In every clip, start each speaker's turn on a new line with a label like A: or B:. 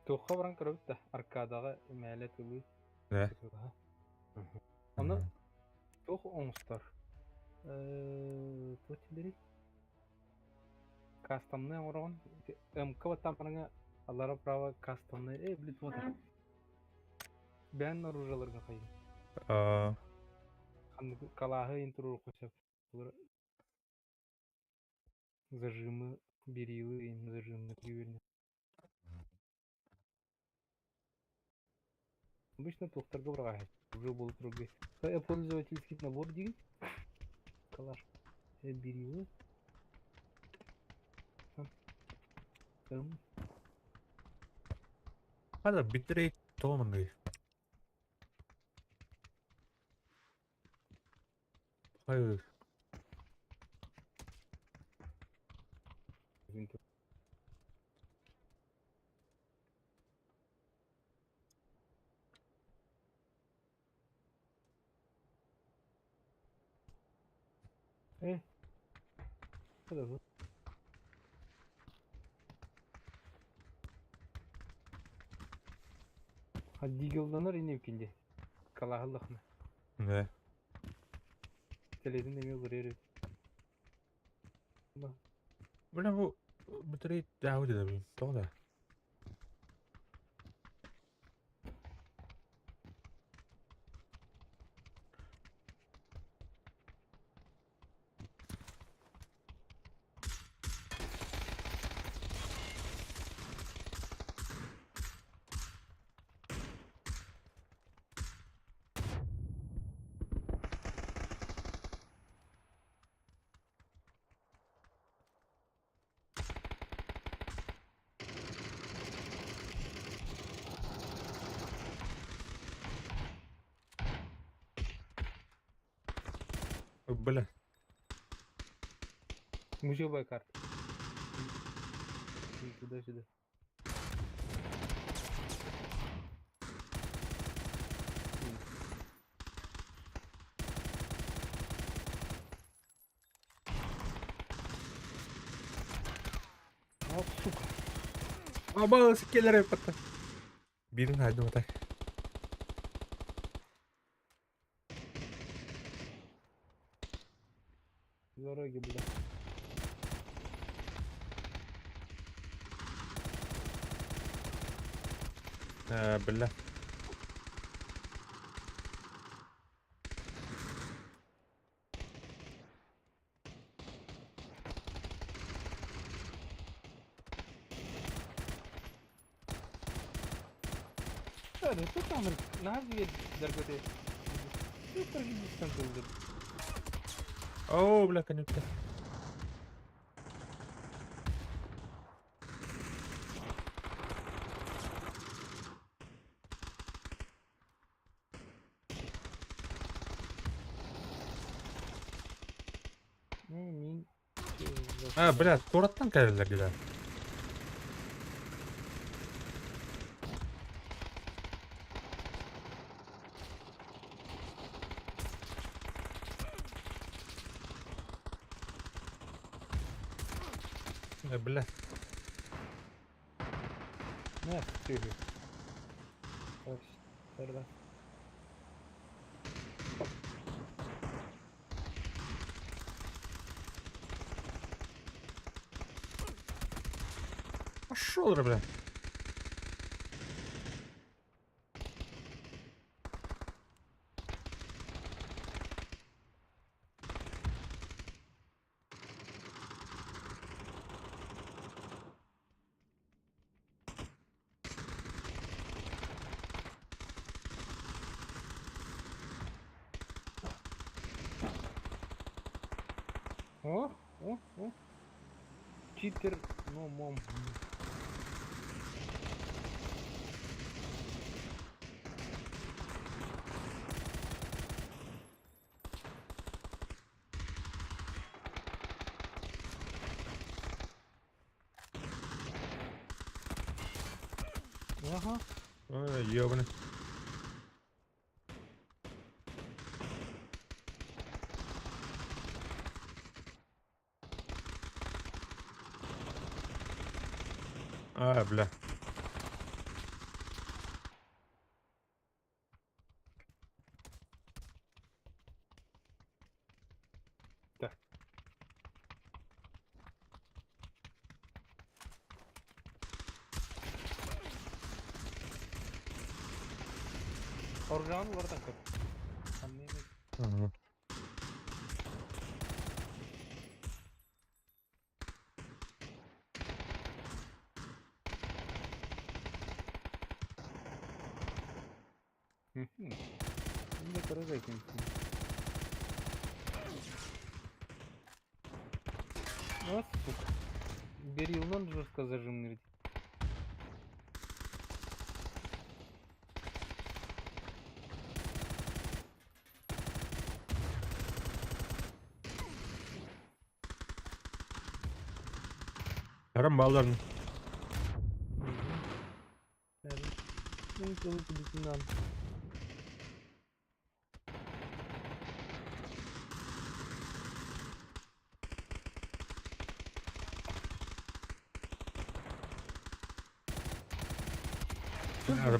A: Туохха баран көрөбүт да, аркадаҕа мээлэ тылы
B: Да.
A: кытылаһа. Ону туох оҥостор? Туох дииллэрий? Кастомнай оҥороҕун. МК баттаан бараҥа аллара право кастомнай. Э, блин, вот. Бэйэн оружиеларга хайыы.
B: Аа,
A: Ханнык калааһы иһин туруоруохха сөп. Зажимы, берилы, зажимы кривельни. Обычно туохтарга быраҕаһы уже буолу турарга. Пользовательский набор диин. Калаш. Берилы. М.
B: Хата битрейт тоҕо манныгый? Хайы
A: Э, подожди. А дигелданар ини үкинде. Калаһыллахна.
B: Да.
A: Телевизор эмиэ уларыйар.
B: Бля, бу битрейт дааҕы дедебин. Тоҕо да? Бля.
A: Мужевая карта. Туда-сюда. А, сука.
B: Аба, келлер патта. Бирин хайдым так.
A: Дороги, бля.
B: Э, бля. Оо, бля, конюкта. А, бля, куораттан кэлэллэр дилэр. Э, бля.
A: Не, тихо. Тогда.
B: Пошел, бля.
A: О, о, о. Читер, но мом. Ага.
B: Ой, ёбаный. А, бля.
A: Оружиеҕын уларытан көр. Ханна эмит.
B: Мгм.
A: Мгм. Инде көрөр экенсиң. Вот сука. Берилнан жестко зажимный.
B: Арам балларын.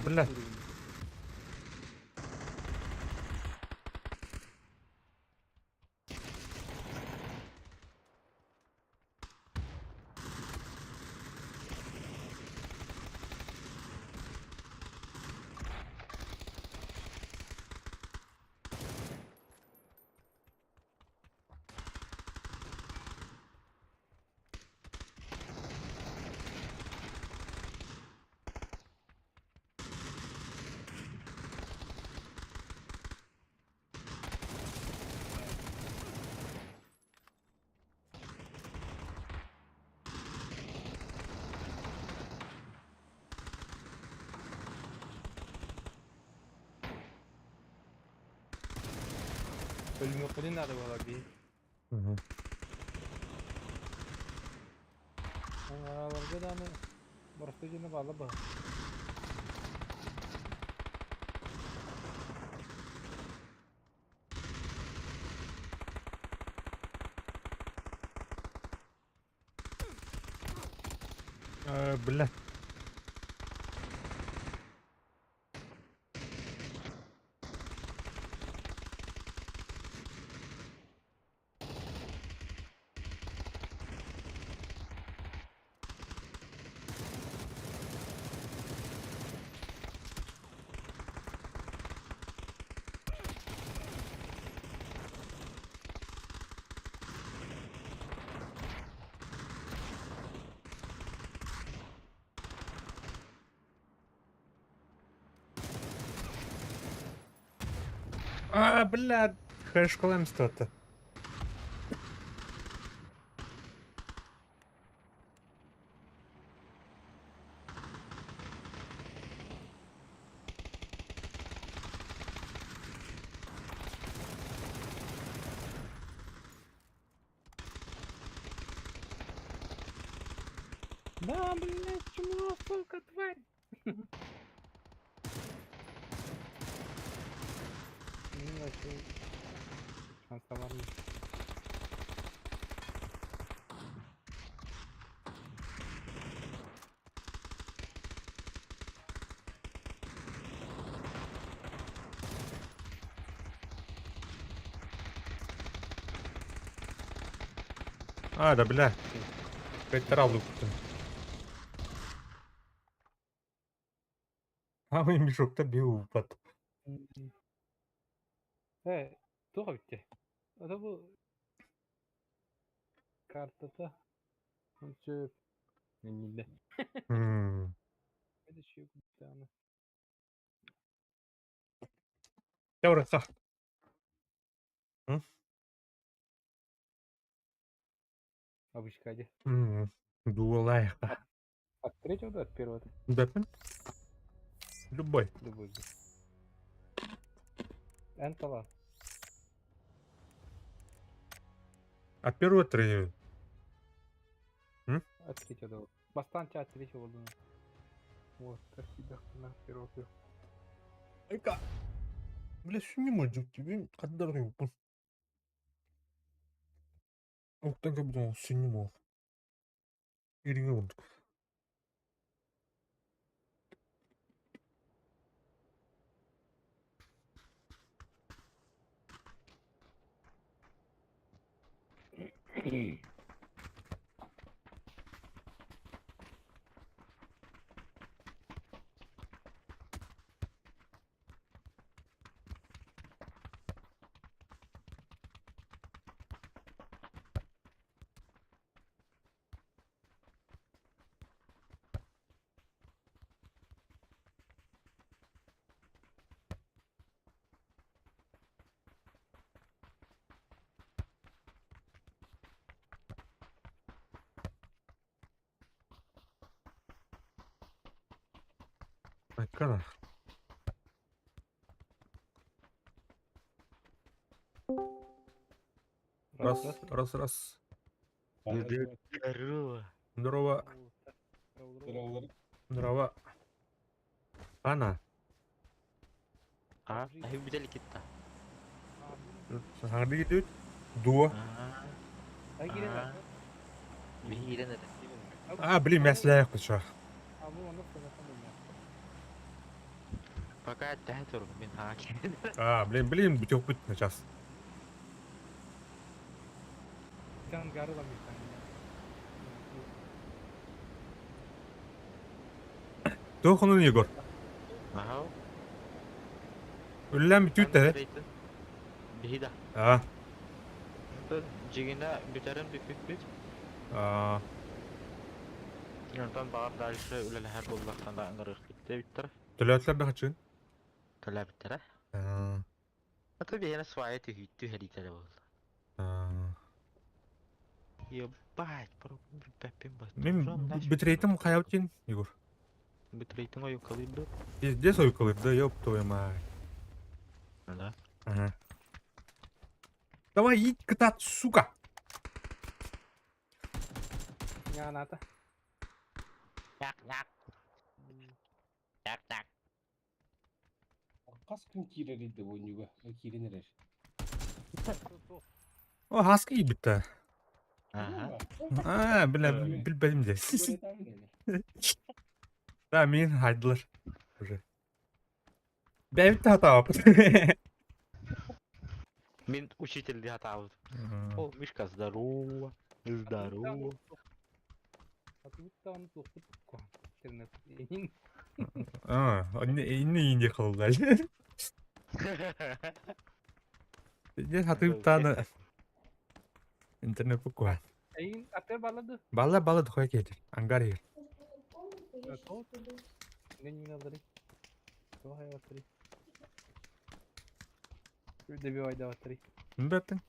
B: Бля.
A: Өлүмүөхпүтүн наада буолар дии.
B: Мгм.
A: Аҥараларга даҕаны боростуой дьоно бааллар баһа.
B: Бля. А, бля, хэшкалаем что-то.
A: Да, блядь, чмо, сука, тварь! Ну, вообще, шансоварный.
B: А, да, бля. Кайтарал лупты. А мы мешок-то бил упад.
A: Туох эбиттэ? Ата бу картата сөп иннилэ.
B: М. Теория. М?
A: Обычка дии.
B: М. Дуолайха.
A: От третьего да, от первого?
B: Да, любой.
A: Любой. Энтала.
B: От первого третьего. М?
A: От третьего да. Бастан от третьего думаю. Вот, так тебя на первого.
B: Эка. Бля, не может тебе каддар бу. Октан кабдон синемо. Ириҥэ курдук. Айкана.
A: Раз,
B: Раз, раз, раз.
C: Здорово.
B: Здорово. Здорово. Ана.
C: А, аһы бүтэл китта.
B: Саҥардыы киирдибит? Дуо?
C: Биһиирэн этэ.
B: А, блин, мясляях чё.
C: Пока эттэһэ турун, мин хаҥа киирэн.
B: А, блин, блин, бүтүөхпүт сейчас. Туох онун Егор?
C: Аха.
B: Үллээн бүтүүт ээ.
C: Биһи да.
B: Аа.
C: Дьигинэ бүтэрин бүппүппүт.
B: Аа.
C: Онтон баҕар дальше үлэлэһэр буоллахтан да ыҥырыахпыт диэбиттэр.
B: Төлөөтүлэр да хачыын?
C: Төлөөбүттэрэ.
B: Аа.
C: А то биһиэнэ свая түһүүттүү хэриитэрэ буолла.
B: Аа.
C: Ебать, бүппэппин
B: Мин битрейтим хайабытын, Егор?
C: Битрейтин ойукалыыр
B: Пиздец ойукалыыр да, ёб твою мать.
C: Да.
B: Ага. Давай, иди кытаат, сука!
A: Ньааната.
C: Так, так. Так, так.
D: Хас күн киирэрий да оонньууга киирэн эрэр.
B: О, хаска киирбиттэ.
C: Ага.
B: Аа, бля, билбэтим дии. Да, миигин хаайдылар уже. Бэйэбит да хатаабаппыт.
C: Мин учитель хатаабыт. О, Мишка, здорово. Здорово.
A: Атыбыттаҕын туохпут куһаҕан. Интернет эҥин.
B: Аа, инне иинде қалдылар. Дьэ хатыыптааны интернет куһаҕан.
A: Эйигин аттыгар бааллар дуо?
B: Балла балла дохуя киһитир. Ангар иһэр.
A: Тоҕо? Мен алларый. Тоҕо хайабаттарый? Добивайдабаттарый.
B: Бэттин.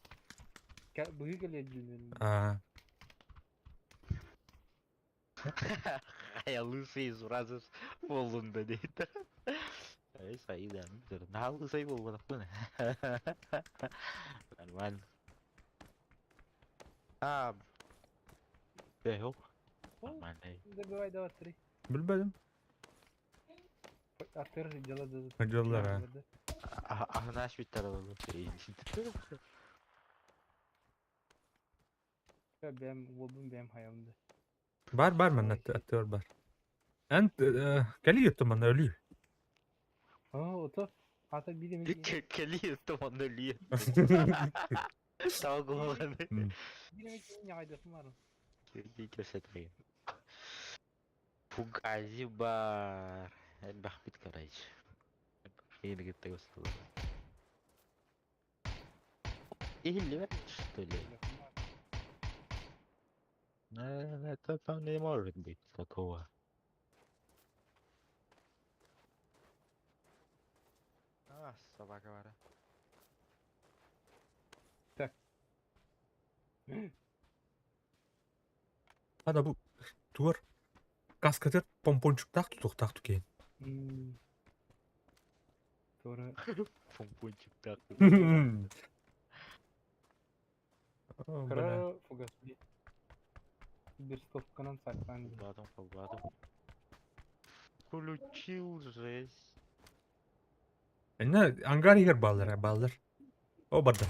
A: Быһыы кэлиэ дьүүллэрин.
B: Аа.
C: Я лысый сразу буоллун да диэтэ. Эй, сайда, наһаа лысый буолбатахпын. Нормально. А, бэһ нормально.
A: Добивайдабаттарый.
B: Билбэтим.
A: Аттыгар дьала да.
B: Дьаллар, а.
C: Аһынаш бүттэр олу.
A: Бэм уолбун бэм хайабын да.
B: Бар бар манна аттыгар бар. Эн кэлии өттө манна өлүү.
A: Аа, ото ата биир эмэ
C: Кэлии өттө манна өлүү. Таугуганы.
A: Биир эмэ киһи ньаҕайдасым баар.
C: Кэлии Фугази бар. Элбэхпит короче. Киһини кытта көстөллөр. Иһиллибэт, что ли? Это там не может быть такого. А, собака бара.
A: Так.
B: Хада бу туар каскатыр помпончуктаах тутуохтаах тукейн.
A: Туора
C: Помпончуктаах.
B: О, бля.
A: кыра фугас Берстовканан саккан дии.
C: Холбаатым, холбаатым. Включил жесть.
B: Инна ангар иһэр бааллар, бааллар. О барда.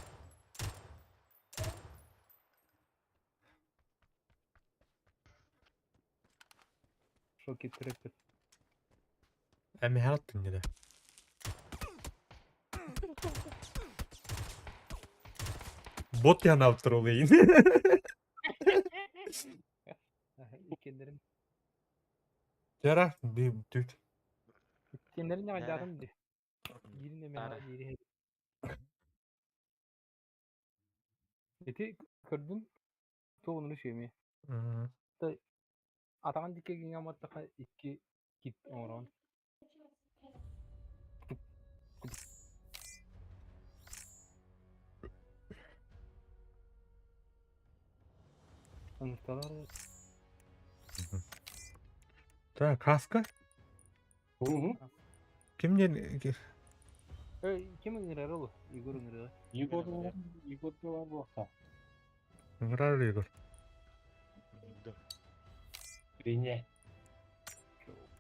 A: Шоки трепет.
B: Эмиһэ аттын дьэ. Бот янаабыттар ол иһин.
A: Иккиэннэрин
B: Тера би түт.
A: иккиэннэрин ньаҕайдаатым дии. Биирин эмэһэ биири Ити көрдүм туох оннук үчүгэй Атаҕын диэки гыҥамматтахха икки кит оҥороҕун Ыҥырталар
B: Так, каска?
D: Угу.
B: Ким диэн
A: Ким ыҥырар ол? Егор ыҥырыа.
D: Егор, Егор бар буолта.
B: Ыҥырар Егор.
C: Да.
D: Принять.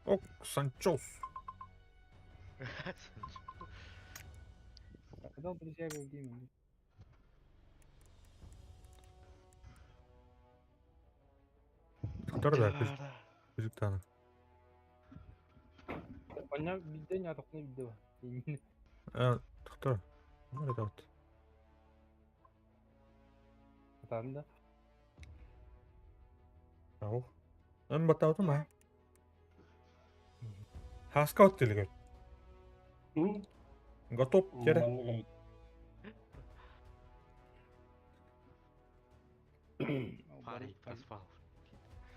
B: Ок, Санчос.
A: Когда друзья в
B: Тохтор да, күзүк
A: Оня билде не атақны билде ба.
B: Тохтор. Нары таут.
A: Атарын да.
B: Ау. Эн баттаутум а. Хаска от тилигер. Готов тере.
C: Парень проспал.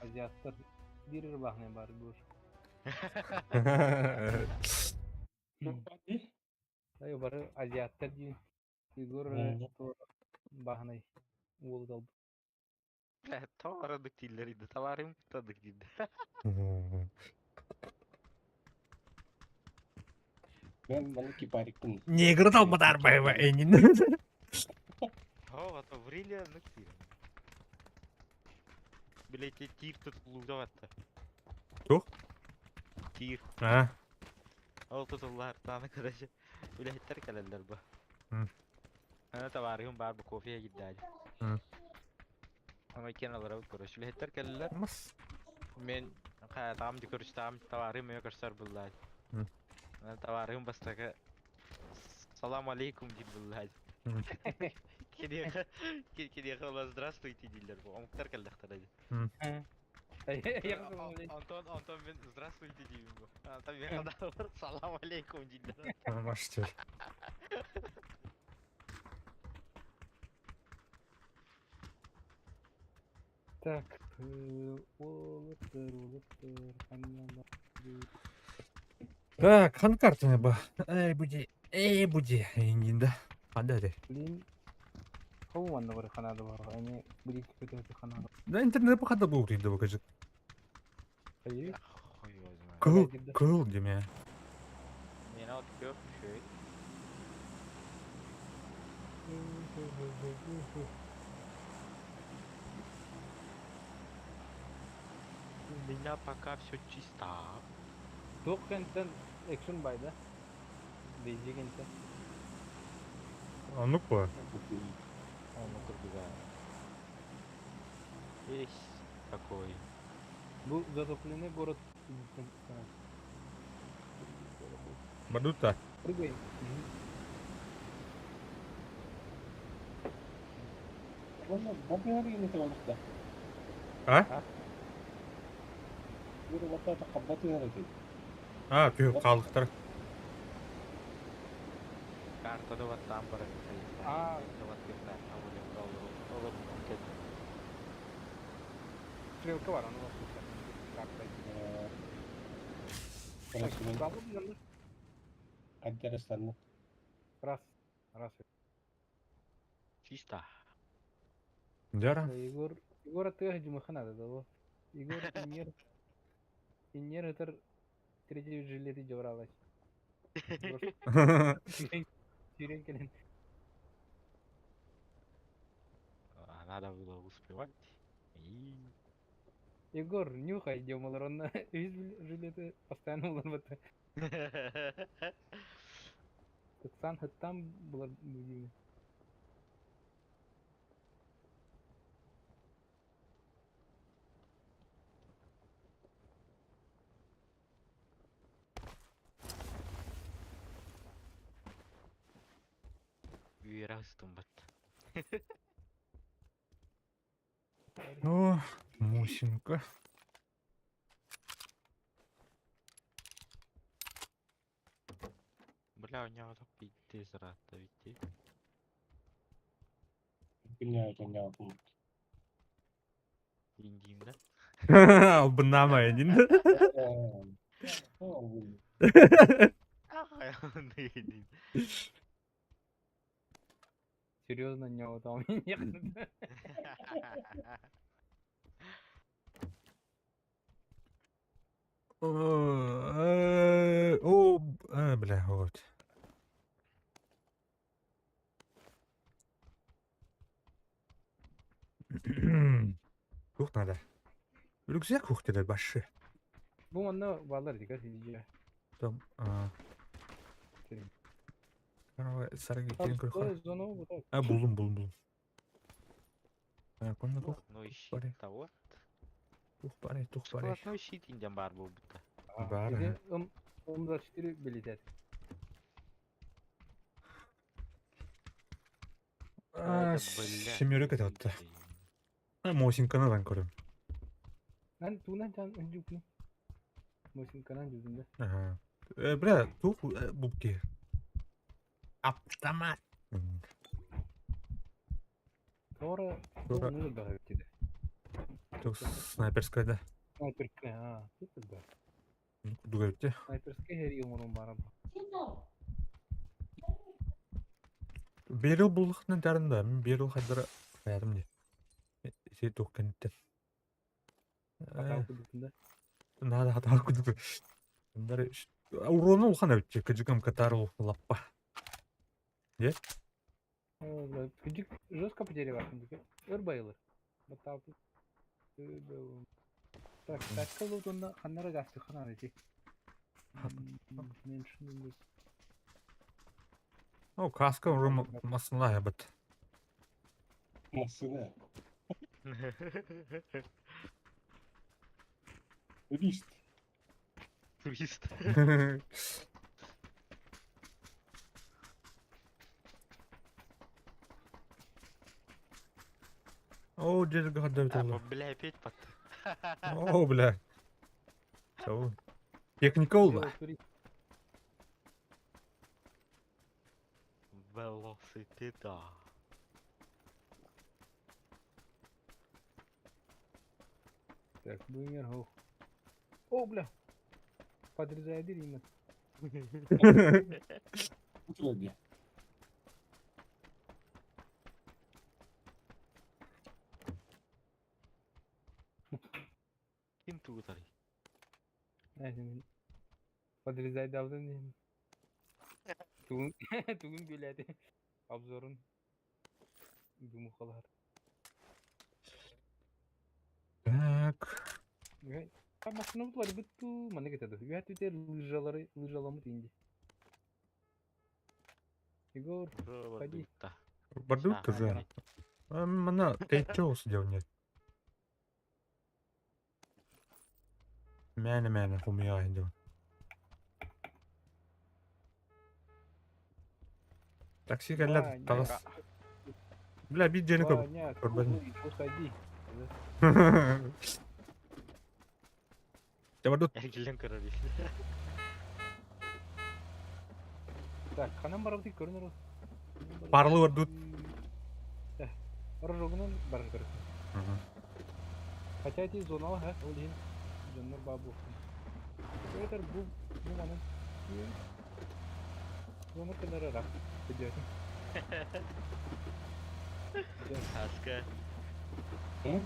A: Азиаттар бир ырбахны бар бур. Ай бары азиаттар диин. Егор бахнай уол талбы.
C: Товарадык дииллэр иди, товарым тадык дииллэр.
D: Мен маны кипарикпын.
B: Негр талбатар байба энин.
C: О, а то врили ну тир. Билете тир тут лузаватта.
B: Тух?
C: Тир.
B: А.
C: Ол тутуллар тааны короче. Үлэһиттэр кэлэллэр бу. Ана товарыһым баар бу кофе кирдээди. Ама кен аларабыт короче. Үлэһиттэр кэлэллэр.
B: Мас.
C: Мен таам ди короче таам товарыһым өйө көрсөр буллаadi. Ана товарыһым бастакы салам алейкум диир буллаadi. Киниэхэ киниэхэ ола здравствуйте дииллэр бу. Омуктар кэллэхтэрэ ди. Антон, Антон мен здравствуйте диибин бу. Антон мен салам алейкум дииллэр.
B: Мастер.
A: Так, олыттыр, олыттыр, ханна.
B: Так, хан картаны ба. Эй, буди. Эй, буди. Эйнин да. Ханда де.
A: Блин. Хау манна бар ханада бар. Ани будет көтө ханада.
B: Да интернет пока да был дейді покажи.
A: Хайы.
C: Хуй его знает.
B: Кыл, кыл деме.
C: Мен от көп шөй. У меня пока все чисто.
A: Туох кэнтэн экшн байда. Дейзи кэнтэн.
B: Оннук по.
C: Он курдуга. Есть такой.
A: Бу затопленный город.
B: Бадута.
A: Прыгай.
B: А? А, түйіп қалдықтар.
C: Картада вот там бар.
A: А.
C: Вот
A: Стрелка бар, аны басып. Карта. Раз. Раз.
C: Чисто.
B: Дяра.
A: Егор, Егор ты димахана да, Егор инер инер это третий жилети жабыралач. Сүйрен келен.
C: Надо было успевать. И...
A: Егор, нюхай, демалар, он весь жилеты постоянно уларбаты. Сан там было будильник.
C: Раз тумбат.
B: О, Мусинка.
C: Бля, у него так пиздец рад, ведь. Индим, да?
B: Албынама эдин.
A: Серьезно, не вот там нет.
B: Туох надо? Рюкзак ух ты, баши.
A: Бу манна баалар дика сидия.
B: Там, саргы кирин көрөхө.
A: Зона вот так.
B: А, булдум, булдум, булдум. А, конна тух
C: Ну щит
B: барый,
C: того.
B: тух барый, тух барый.
C: Сквозной щит инден бар был будто.
B: Бар,
A: Иди М24 билетет.
B: А,
C: Это, бля,
B: семерка это вот. А, Мосинканы дан көрөм.
A: Мен туунан жан жукну. Мосинканан жүзүндө.
B: Ага. Бля, тух бубки. Автомат.
A: Тора
B: Тора.
A: ну да бит.
B: Тух снайперская, да.
A: Снайперская, а, тут да.
B: Кудуга битте.
A: Снайперская хери умурун бара.
B: Берил буллахтан тарында, мен берил хаддара хаятым ди. Се тух кенттен.
A: Атау кудутунда.
B: Надо хатар кудук. Бары урону улхан өтче, кыжыгым катар лаппа.
A: Күжүк жестко потери бар күндүкө. Өр байылыр. Батап. Так, тачка лутунда ханнара гасты ханар эти. Меньше.
B: О, каска уру масынла ябыт.
D: Машина. Турист.
C: Турист.
B: О, жерге хадда
C: А,
B: бит.
C: бля, опять под.
B: О, бля. Чау. Техника улла.
C: Велосипеда.
A: Так, бумер хох. О, бля. Подрезай именно.
D: Утро.
C: Ким туутари?
A: Подрезай давдан. Тугун тугун билети. Обзорун. Думухалар.
B: Так.
A: А машина бутлар бүттү, мана кетеди. Үйәт үтер лыжалары, лыжаламыт инди. Егор, Ходи.
B: Бардут уже. Мана, ты чё сидел нет? Мәне мәне хумия инде. Такси кэллэ
A: Ваня.
B: тагыс. Бля, бит жени көп.
A: Ваня,
B: Көрбөдүм.
A: хуй, уходи.
B: Жабардут.
C: Эргилен көрөр.
A: Так, ханан барабыт көрүнөр.
B: Парлы бардут.
A: Рожогунан бар көрүнөр. Хотя эти зонал, ха, ол дин. Жоннор бабу. Это бу бу манын. Зона кенара рак. Идет.
C: Аска.
D: М?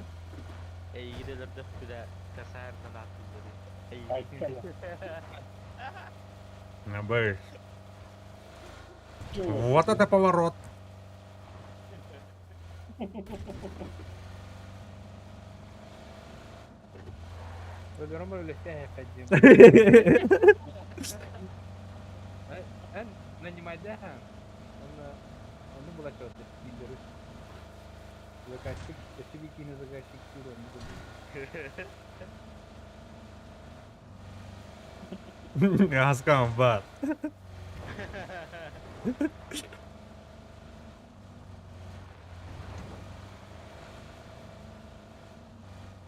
C: Эй, иделерде күдә касардан аттылар. Эй.
D: Айткана.
B: Бэй. Вот это поворот.
A: Өлөрөм өлөстө хәдим. Эн нанимайда ха. Он он была чёрт лидеры. Заказчик, если бикини заказчик киро.
B: Аскам бар.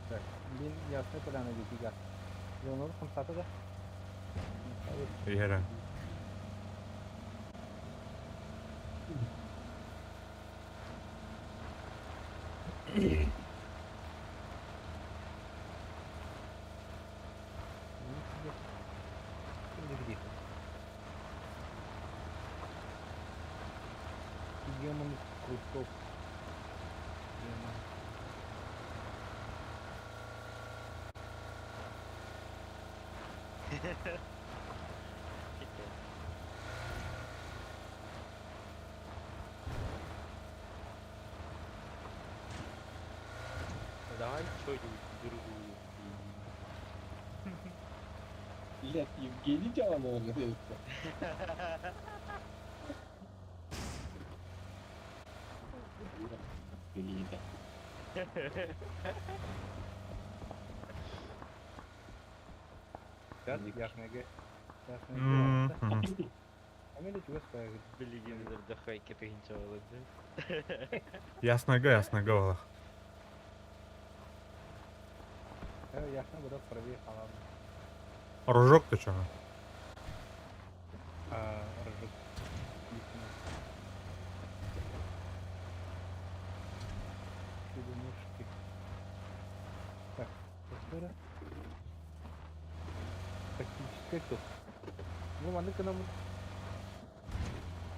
A: Так, мин ясны поляна дикига. Зонор хамсата да.
B: Яра.
A: Демон Крутов. Демон.
C: Давай что-нибудь другую.
D: Блядь, Евгений Чаланов. Билиитэ.
A: Яхнеге.
B: М-м.
A: Амели чугас паягыт.
C: Билигин дырдахай кетегинче болады.
B: Ясного, ясного олох.
A: Яхна быдак правее халам.
B: Рожок ты чё?
A: А, рожок. Чудо-ножки. Так, повтора. Тактическая топ. Ну, маннык гынаммыт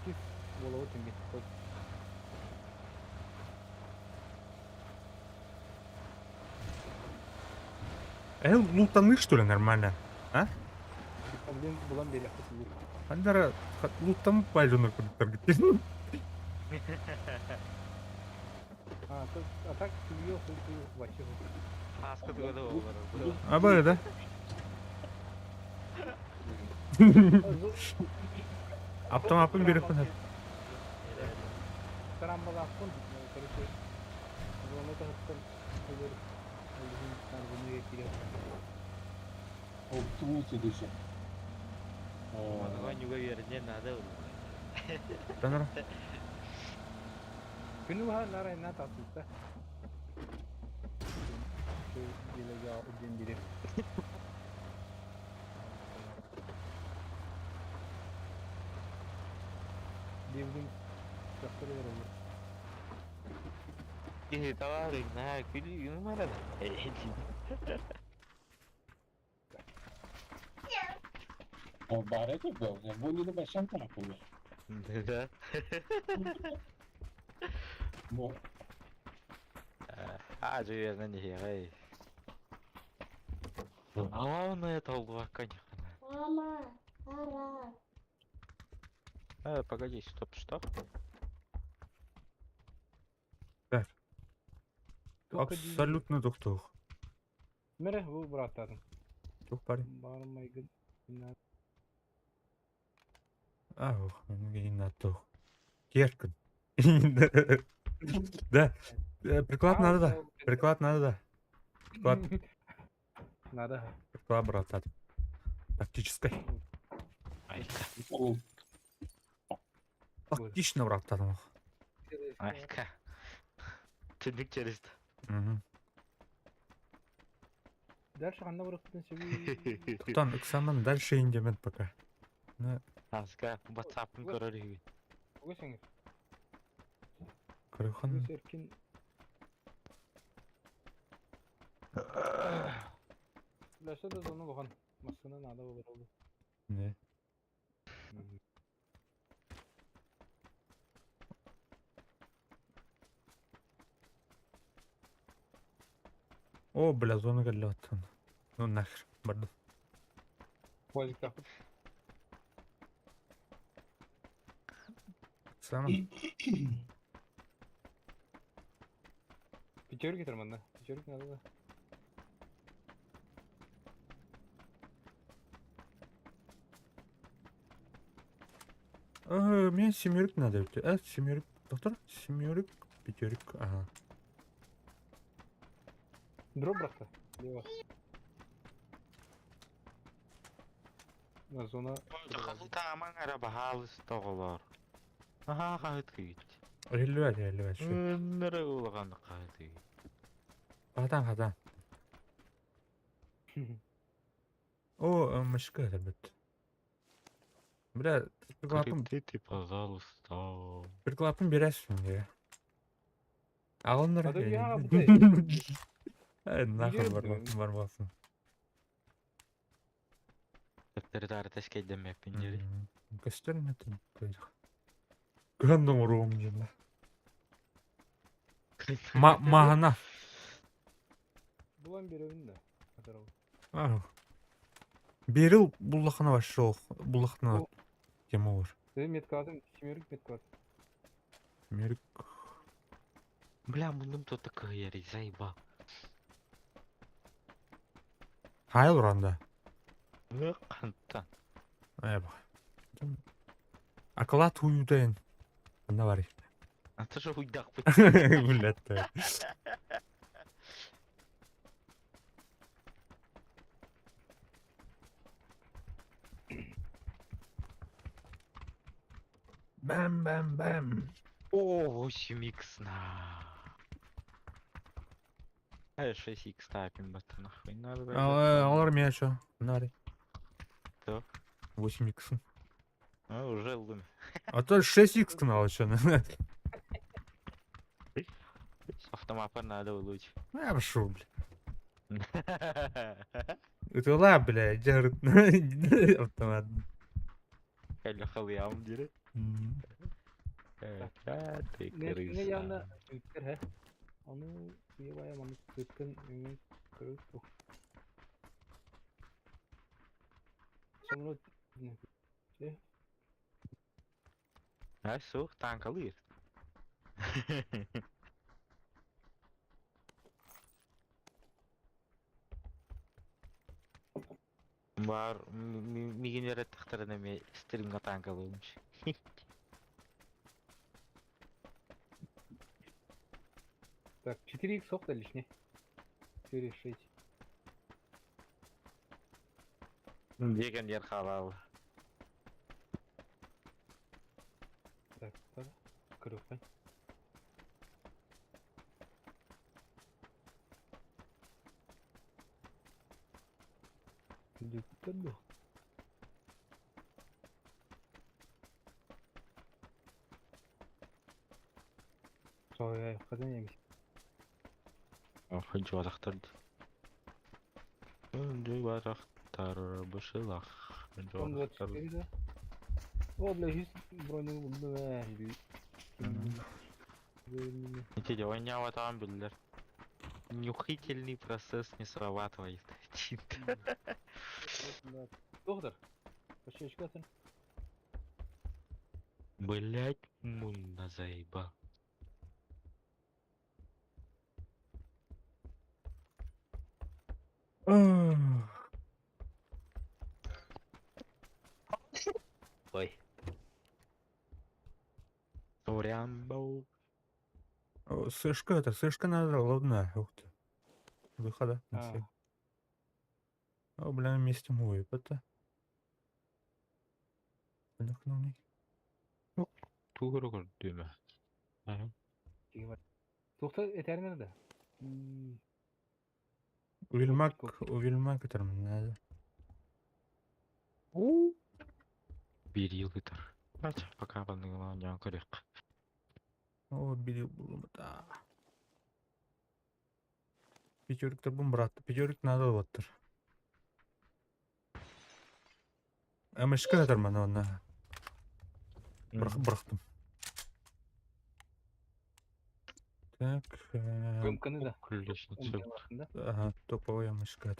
A: кис буолабыт эмиэ.
B: Лутаны, что ли, нормально? А?
A: Блин, булан биэриэхпит лут.
B: Хандара лутам пальжуну курдуктар
A: А, то, а так чуйо хуй вообще.
C: Хаска тугада болар.
B: Аба да? Автомапын беріп
A: Тарамбалаахпын, короче, зона таһыттан өлөр өлүһүн наргыныга киирэн.
D: Ол туу сөдөсө.
C: Маныга нюга берне надо.
B: Танара.
A: Күнү баһа нара инна тасыта. Билега уден бире. Дебдин жактыр олор.
C: Киһи табаарыҥ наһаа күлүү гынмара да.
D: Баар этэ бу не башан тарапы.
C: Да.
D: Бу
C: А, жуернен иһиэҕэй. Главное толгуакка нихана.
E: Мама, ара.
C: Погоди, стоп, стоп.
B: Так. Абсолютно тух-тух.
A: Мере бу быраттадым.
B: Тух парень.
A: Барым майгын.
B: Ах, на тух. Керкин. Да. Приклад надо, да. Приклад надо, да. Приклад,
A: Надо.
B: приклад, брат, Тактической.
C: Айка.
D: ол
B: Тактично, брат, там.
C: Айка. Түнүк через.
B: Угу.
A: Дальше ханна барыктын себи.
B: Тон, экзамен дальше индемет пока. На,
C: Аска, WhatsApp-ын көрөр үһү.
A: Өгөсөңөр.
B: Көрөхан.
A: Өс эркин. Ләсә да зона булган. Машина надо булыр ул.
B: Не. О, бля, зона галлёттан. Ну нахер, барды.
A: Вазикта.
B: Экзамен.
A: Пятерки тормозна. Пятерки надо да.
B: Мне семерик надо. А, семерик. Доктор? Семерик, пятерик. Ага.
A: Дроп бракта. Лево. На зона.
C: Таамаң ара баһаалыс тоҕолор. Аха хаһыт күйүт.
B: Релюать, релюать.
C: Ныры улахан хаһыт күйүт.
B: Хатан, хатан. О, мышка это бит. Бля, приклапын,
C: Ты, пожалуйста.
B: приклапын бересің де. Алыныр.
A: А то я, блядь.
B: Ай, нахуй
A: Где,
B: бармасын, бармасын.
C: Төптөрү тэскэйдэммэппин дири.
B: Көстөр метен көйдөх. Гандом урум дьила. Ма махана.
A: Булан беребин да. Атырау.
B: Ах. Берил буллахана вообще буллахана
A: О.
B: тема olur.
A: Сен меткалатым, семерик меткалат.
B: Мерик.
C: Бля, мундум то такая заебал.
B: Хайл уранда.
C: Хантан.
B: Э, Акылаат хуйутайын. Анна барый.
C: Ата шо хуйдахпыт.
B: Блядь. Бэм бэм бэм.
C: О, 8 х на. 6 х тапим бата нахуй надо.
B: Алар меня что? Нари.
C: Что?
B: 8 х.
C: А, уже луми.
B: А то 6 х канал еще.
C: Автомапа надо улучшить.
B: Я пошел, бля. Это ла, бля, держит автомат.
C: Кэллэ халыям дире. Ты
A: Не явно
C: крыса.
A: үттер, хэ. Ону сыйбая маны тыткын өңін көріп тух. Самолет.
C: А сух танкалыр. Бар мигин верет тахтарына ме стримга танкалыймыш.
A: Так, 4 х сок лишний. 4, 6.
C: Деген ер халал.
A: Так, так. Көріп. Дүттер. Ой, қазан емес.
C: Жуарақтар. Жуарақтар бышылақ.
A: Дом 24, да? О, бля, жүз броню булду бә.
C: Эти ойнап биллер. Нюхительный процесс не срабатывает.
A: Доктор, пощечка атын.
C: Блять, мунна заебал. Ой. Сорян,
B: Сышка это, сышка надо, ладно, ух ты. Выхода.
A: А.
B: О, бля, вместе мой, это.
C: Тугуру көрдүмө.
A: Тоқта этернер да.
B: Увельмак, увельмак это надо.
C: Бир жыл ытар. Пока бандыгына жан көрөк.
B: О, били да. Пятерик бум, брат. Пятерик надо вот. МШК это мана Бырахтым. Так.
A: Көмкіні да.
C: Күллешница.
B: Ага, топовый МШК.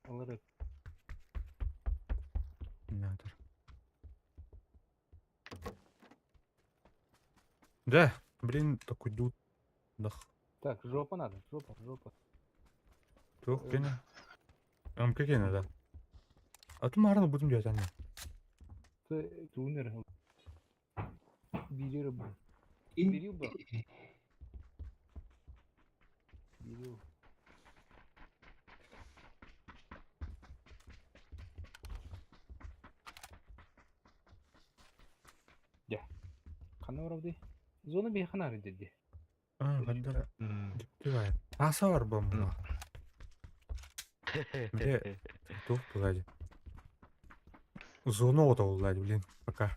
A: Алар
B: Надо. Да, блин, такой дуд. Дах.
A: Так, жопа надо, жопа, жопа.
B: Тух, кene. МК кene да. А то марно будем делать, а
A: Ты тунер. Бери рыбу. Бери рыбу. Бери. Я. Қана орауды? Зона бей қана деді.
B: А, гаддара. Давай. Аса бар бомба. Где? Тух, погоди. Зона вот улад, блин, пока.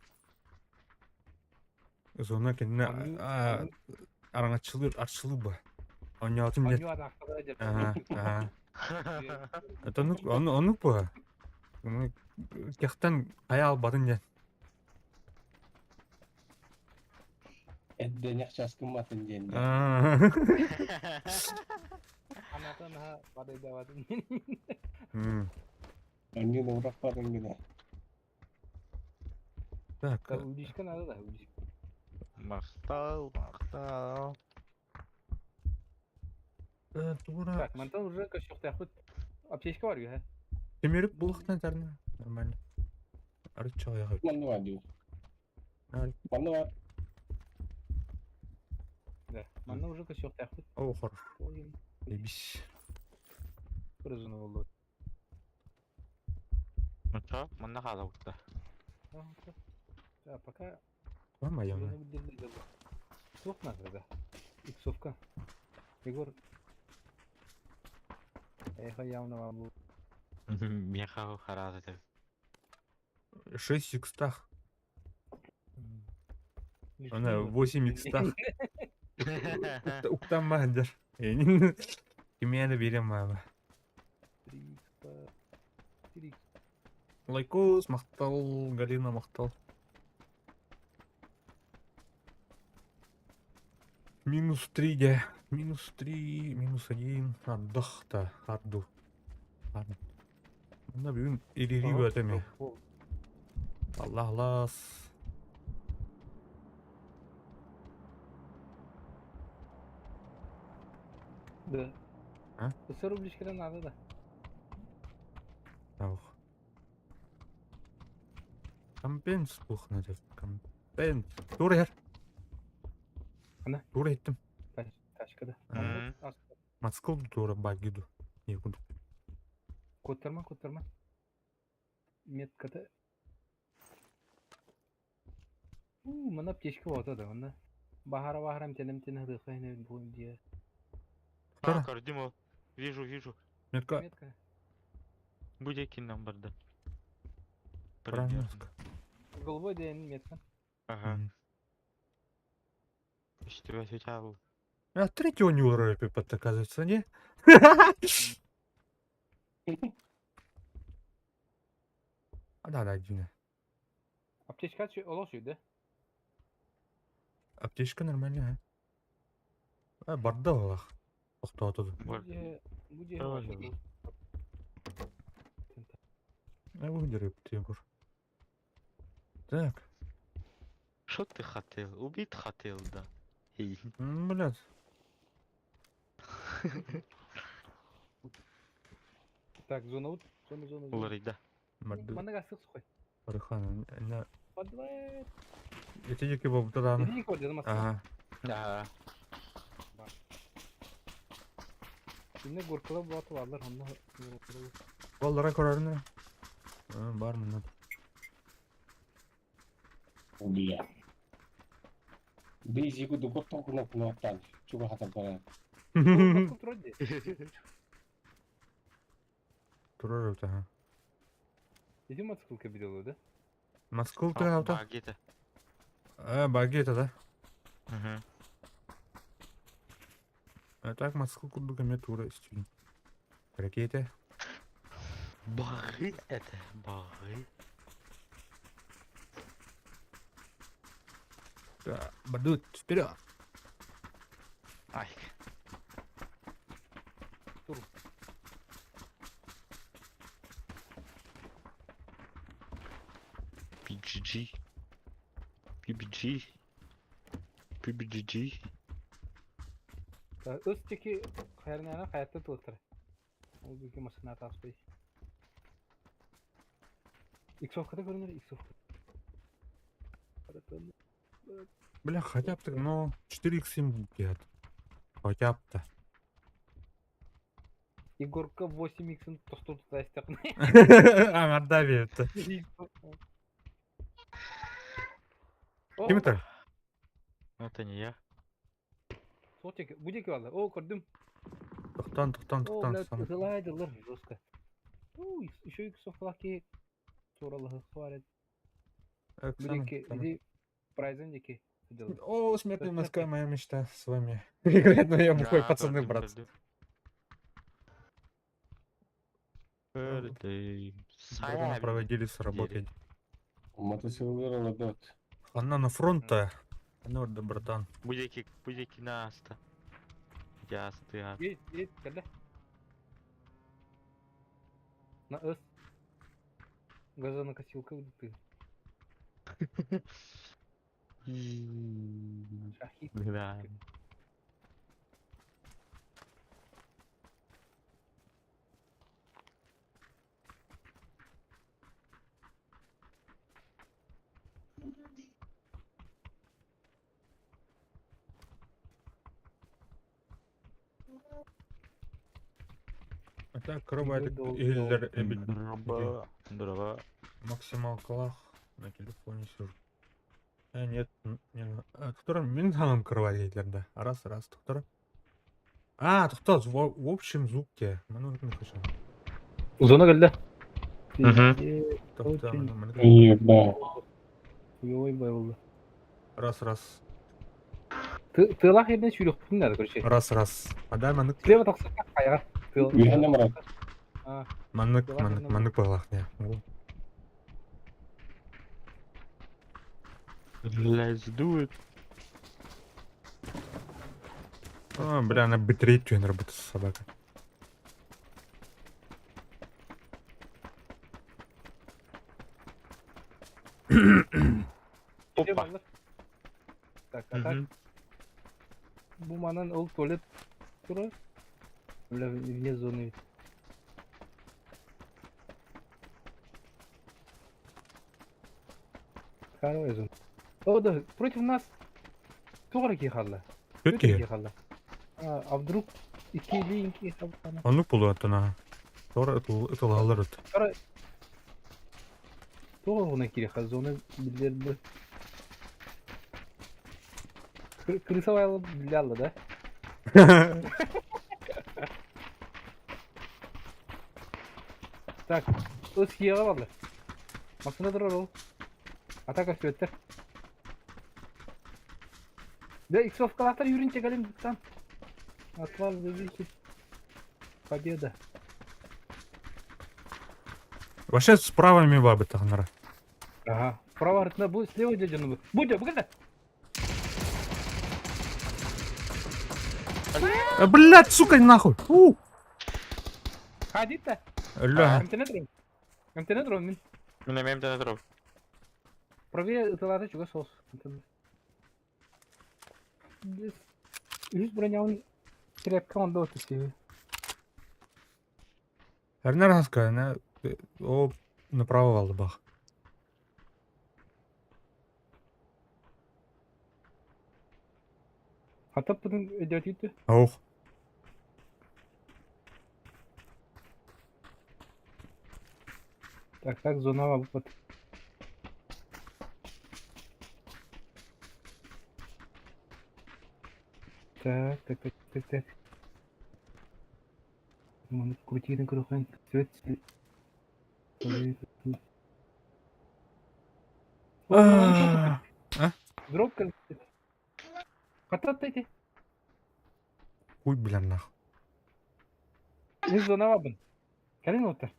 B: Зона кene араңачылыр арчылы ба. Онятым нет. Ага, ага. Это ну, он он по. Ну, кехтан аял батын я.
D: Эдденях часкымматын диэн.
A: Анатан ха падайдаватын.
D: Аңгын ураппатын гына.
B: Так.
A: Удичка надо, да, удичка.
C: Мактал, мактал.
B: Тура.
A: Так, мантан уже кощуктахыт. Аптечка бар үһэ.
B: Темирик булуктан тарна. Нормально. Арыт чалаяга.
D: Манна бар дии. Манна бар.
A: Да. Манна уже көсүөхтээхпит.
B: О, хорошо. Эбис.
A: Кырызыны болду.
C: Ну что, манна хаалабытта.
A: Да, пока
B: Мама явно.
A: Суох надо, да. Иксовка. Егор. Эхо явно вам.
C: Меха хараз это.
B: 6 икстах. Она 8 икстах. Уктан махдер. Кимияны берем мама.
A: 3 икста. 4 икс.
B: Лайкос, махтал, Галина махтал. Минус 3, да. Минус 3, минус 1. Ардах-та, арду. Мына бүгін ирири бөтеме. Аллах лас.
A: Да.
B: А?
A: Сыр рубличкалар надо да.
B: Ох. Компенс кухна деп. Компенс. Тур ер.
A: Ана?
B: Тур еттім.
A: Тачкада.
B: Мацкыл тура багиду. Не куду.
A: Коттарма, коттарма. Меткада. У, мына аптечка вот да, онна. Бахара бахара мтенем тен хыдыха хне буын дия.
B: Тура.
C: Көрдүм. Вижу, вижу.
B: Метка.
A: Метка.
C: Будеки нам барда.
B: Правильно.
A: Голубой ден метка.
C: Ага. Что отвечал?
B: А третий у него рэпе оказывается, не? А да, да, Дина.
A: Аптечка олос үйдө.
B: Аптечка нормальная, а? А, барда олах. Тоқтатыды.
A: Буде
C: Ой.
B: А выдереп Егор. Так,
C: Что ты хотел? Убить хотел, да. Эй.
B: Блядь.
A: Так, зона вот, зона, зона, зона.
C: Уларый, да.
B: Марды
A: Мана гасык сухой.
B: Барыхан. На.
A: Подвай.
B: Эти деки был тогда.
A: Иди код, я
B: Ага.
C: Да.
A: Şimdi горкала буаты varlar, онна.
B: Баллара көрөрүнө. Бар мында.
D: Бля. Дейзи куду коттон куна куна Чуга хатан пара.
B: Турар өтө, ха.
A: Иди мотоциклка видела, да?
B: Москва ты авто?
C: Багета.
B: А, багета, да?
C: Угу.
B: А так Москва курдук эме тура истин. Ракета.
C: Бары это, бары.
B: Да, бадут, вперед.
C: Ай.
A: Тур.
C: PGG. PBG. PBGG.
A: Östeki хайрнана хаятта тылыктыр. Ол бүкө машина таспай. Иксовкада көрүнөр, иксовка.
B: Бля, хотя бы, но 4x7 будет. Хотя бы-то.
A: Егорка 8x тосту тастак.
B: А, отдави это. Ким это?
C: Это не я.
A: Сотик, будет валла. О, көрдүм.
B: Тоқтан, тоқтан,
A: О,
B: тоқтан.
A: блядь,
B: сам.
A: ылайдылар жестко. Ну, еще иксовкалаки туралыгы хвалят.
B: Оксана,
A: Будеки,
B: Оксана.
A: иди прайзен деки.
B: О, смертная Москва, моя мечта с вами. Играть, но я бухой,
C: Да,
B: пацаны,
C: көрдүм,
B: брат.
C: көрдүм. Көрдүм.
B: Братан,
C: Сая
B: проводили с работой.
D: Мотоциклы ладот.
B: Она на фронта. Она да, братан.
C: Будеки, будеки наста. Ясты, а.
A: Есть, есть, когда? На С. Газонокосилка ты. Шахид.
C: Да.
B: А так кровать иһиллэр эбит.
C: Дроба. Дроба.
B: Максималкалаах на телефоне сижу. А, нет, не, а, мин ханым кровать иһиллэр да. Раз, раз, тохтор. А, тохтоо, в общем звуке. Маны не хочу.
A: Зона кэллэ.
B: Тохтоо, маны
D: Ебать.
A: Ой, байылды.
B: Раз, раз.
A: Тыалаах yerden сүүрүөхпүтүн наада, короче.
B: Раз, раз. Адай маннык.
A: Слева тахсыкка хайаҕа. Тыал.
D: Үһэн амарат.
B: Маннык, маннык, маннык буоллах не.
C: Let's do it.
B: А, бля, она быстрее түһэн работает собака.
C: Опа.
A: Так, а так бу манан ол туалет турар. Бля, вне зоны. Харовая зона. О, да, против нас туох эрэ киһи хаалла.
B: Түөрт киһи.
A: Киһи хаалла. А, а вдруг икки киһи хаалла?
B: Оннук буолуо аттана. Тора ытылалар ыт.
A: Туох оҕуна кириэхэ зона биллэр бы. Крыса байылы биллэ алла да? Так, ыс киэҕэ баллар. Массыына турар ол. Атака сүөттэр. Да, иксовкалаахтар юринче кэлин там. Отвал зависит. Победа.
B: Вообще справа ми бабы тахнара.
A: Ага. Справа артына бу, слева дядя ну. Будь, бүгін.
B: А, блядь, сука, нахуй. У!
A: Хадит-то.
B: Ля.
A: Эмтене турун. Эмтене турун мин.
C: Мин эмиэ эмтэнэ турабын.
A: Правее ытылаата чугас соус. Үһүс бронявын крепко онда отуси.
B: Эрнер хаска, на о направо валды бах.
A: Хатап бұдың өдөтүттү.
B: Ох.
A: Так, так, зона вот. Так, так, так, так, так. Маны крутиrin көрөхөн свет.
B: А,
A: Дроп Хатат эти.
B: Хуй, бля, нахуй.
A: Мин зона бабын. Кэлин оттар.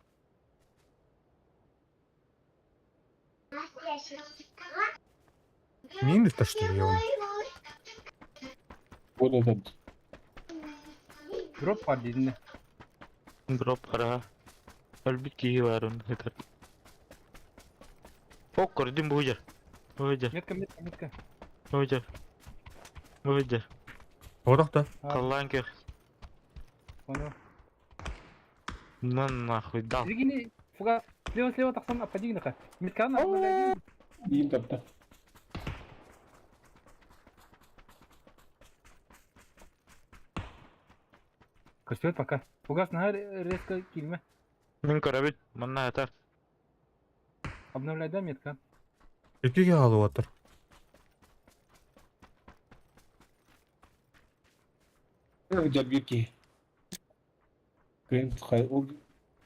B: Мин-то что ли, он?
D: Вот этот.
A: Дроп бар дедин.
C: Дроп хара. Өлбүт киһи баар онно сытар. Ок, көрдүм бу сылдьар. Бу сылдьар,
A: Метка, метка, метка.
C: бу сылдьар. Бу сылдьар.
B: Отох да.
C: Халлаан көх.
A: Понял.
C: На нахуй дал.
A: Зигини, фуга, слева, слева тахсан, аппади гынаха. Метканы обновляй.
D: Биир тапта.
A: Көстүбэт пока. Фугас наһаа резко киирмэ.
C: Мин көрөбүн. Манна сытар.
A: Обновляй, да, метка?
B: Икки хаалып отыр.
D: Дьэ биир киһи. Кыайын хай ол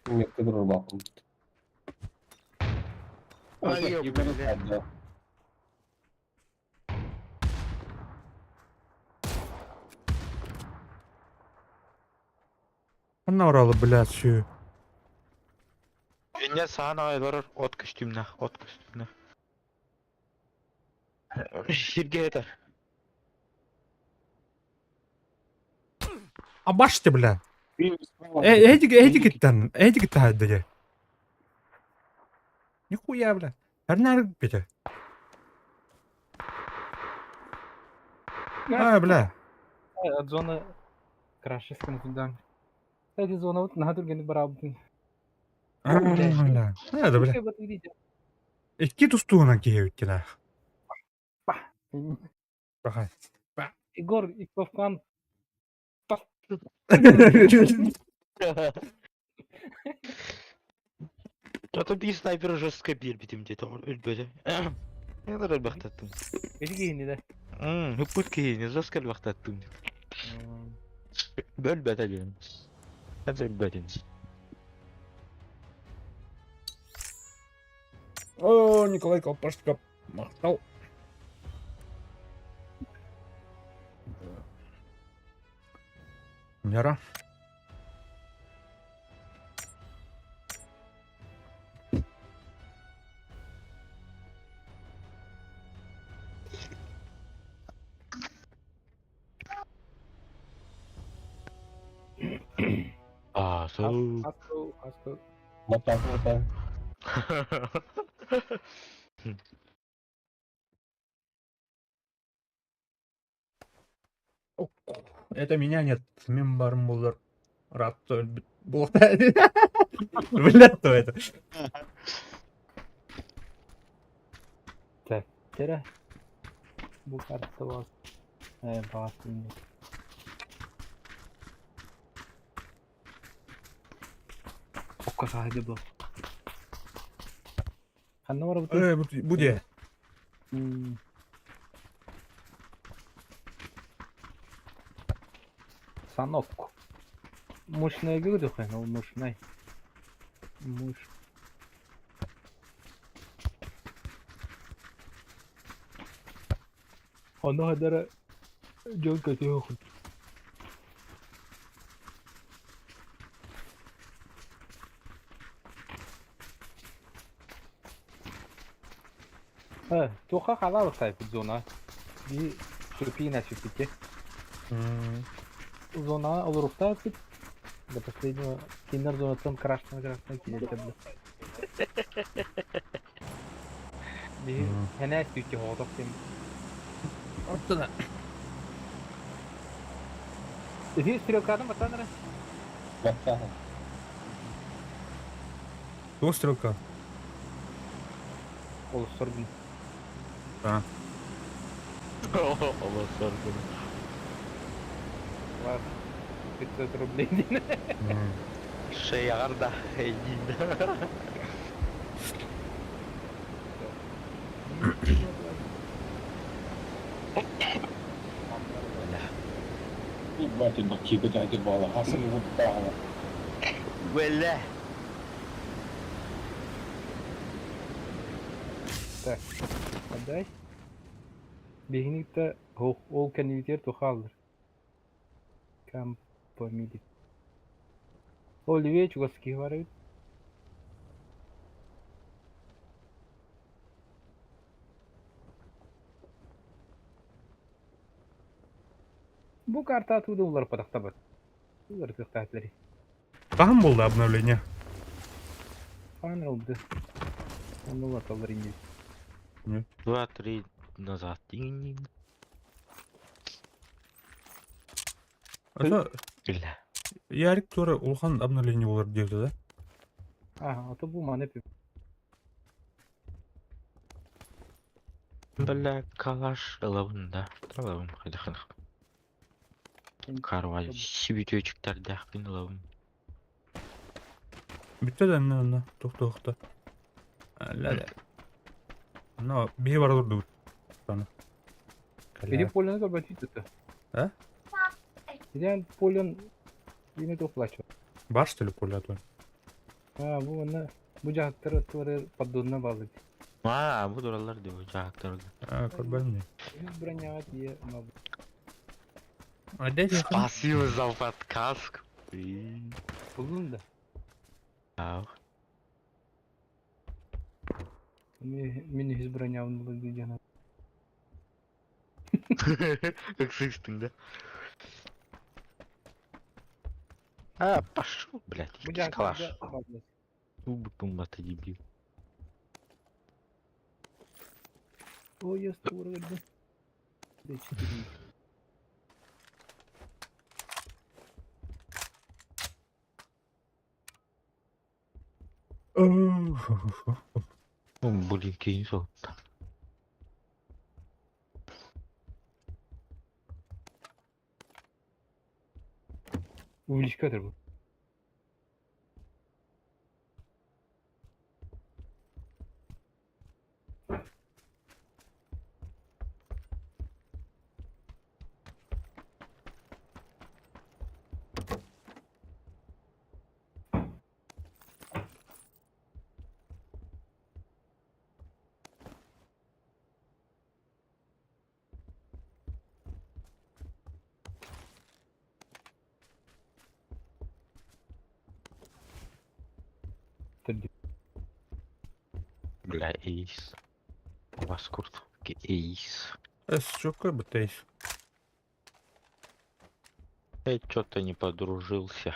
D: метка турар бааллар.
C: Ай, бля.
B: Ханна оралы, блядь, сүү.
C: Инньэ саһан аҕай олорор от көстүүмнээх, от көстүүмнээх. Сиргэ сытар.
B: А баште, бля. Э, эдик, эдик иттен, эдик иттен Нихуя, бля. Эрнер бите. А, бля.
A: От зона крашескан туда. Кстати, зона вот наһаа түргэнник бараабытын.
B: А, бля. А, да, бля.
A: Вот видите.
B: Икки тустууна киһи Баха.
A: Егор Иксовкан.
C: Ото биир снайпер жестко биэрбитим диэтэ өлбөтө. Нелер өлбөхтаттым.
A: Эти киһини да.
C: Ыппыт киһини жестко өлбөхтаттым. Бөлбөтө диэн. Өлбөтүн.
B: О, Николай Колпашников махтал. Яра.
C: А, so.
A: Хаско, хаско.
D: Вот так, вот так.
B: Это меня нет. Мин барым булар. Рад Блядь, то это.
A: Так, Тера. Бу карта вас. Бас Окка саһыды бу. Ханна бар бу?
B: Бу де.
A: Санок. Мощная говорю, но мощный. Мощ. Оно хадара дьон көтүөх. Туха халал сайпыт зона. Би сүрпиина сүрпите. Зона олорукта до последнего кинер зонаттан крашна крашна килете бля. Би хэнэ сүтти хоотох тем.
B: Оттана.
A: Иди стрелкадан батанара.
D: Вот так.
B: Кто стрелка?
A: Ол соргун.
B: А.
C: Allah соргун.
A: Вас 500 рублей.
C: Шеяғар да, эйдин.
D: Ебать, баки, куда бала. Хасан его бала.
C: Вэлэ.
A: Так, отдай. Бигиникте ол кэннибитигэр тухааллар. Кампомили. Оливье чугаски бар эбит. Бу карта туда улар падахтабат. Улар кыхтатлари.
B: Там было обновление.
A: Фанылды. Оны аталар инде.
C: 2-3 назад.
B: Это
C: Бля.
B: Ярик тоже улахан обновление болар диэбитэ да?
A: Ага, ото бу маны пип.
C: Бля, калаш ылабын да. Ылабын, хайдахынах. Карвай, сибитөчүктәрдәхпин ылабын.
B: Бүттэ да инна инна тух-туохта. Ля Но биһи бара турдубут. Аны.
A: Иди полен көрбөтүт это.
B: А?
A: Иди полен Ине топлачу.
B: Бар что ли поле а то?
A: А, бу аны бу жактар туары поддонна балы.
C: А, бу дуралар дип жактар.
B: А, көрбөдүм.
A: Жүз броняга тие мабы.
B: А дядя
C: Спасибо за подсказку.
A: Булдун да.
C: Ау.
A: Мен жүз бронявын булды жана.
C: Ыксыстың да. А, пошел, блядь,
A: Бу
C: калаш.
A: жактарда
C: Убыкым бата дебил.
A: Ой, я створ верду. Д4.
C: Блин, кейін сол.
A: Увеличка этэр бу.
C: Бля, эйс. У вас куртки эйс.
B: Эс, чё бы ты эйс?
C: Я чё-то не подружился.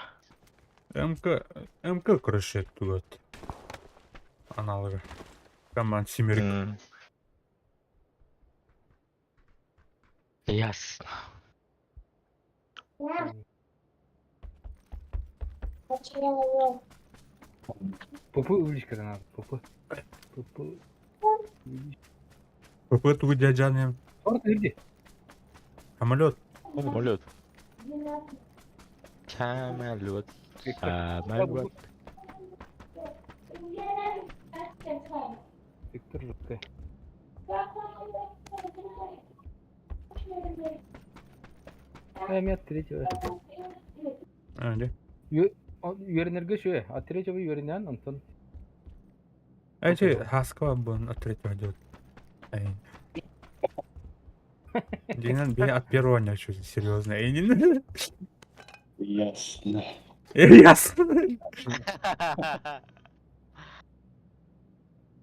B: МК, МК, короче, вот. Аналога. Команд Семерик.
C: Ясно.
A: ПП увеличка надо. ПП. ПП.
B: ПП тугу дяджаным.
A: Торт иди.
B: Самолет.
C: Самолет. Самолет. Самолет.
A: Виктор жуткая. А, от третьего.
B: А, где?
A: Үөрэнэргэ үчүгэй. От третьего үөрэнэн, онтон
B: Эти Хаскова был от третьего делать. Эй. Динан, бей от первого не хочу, серьезно. Эй, не
D: Ясно.
B: Ясно.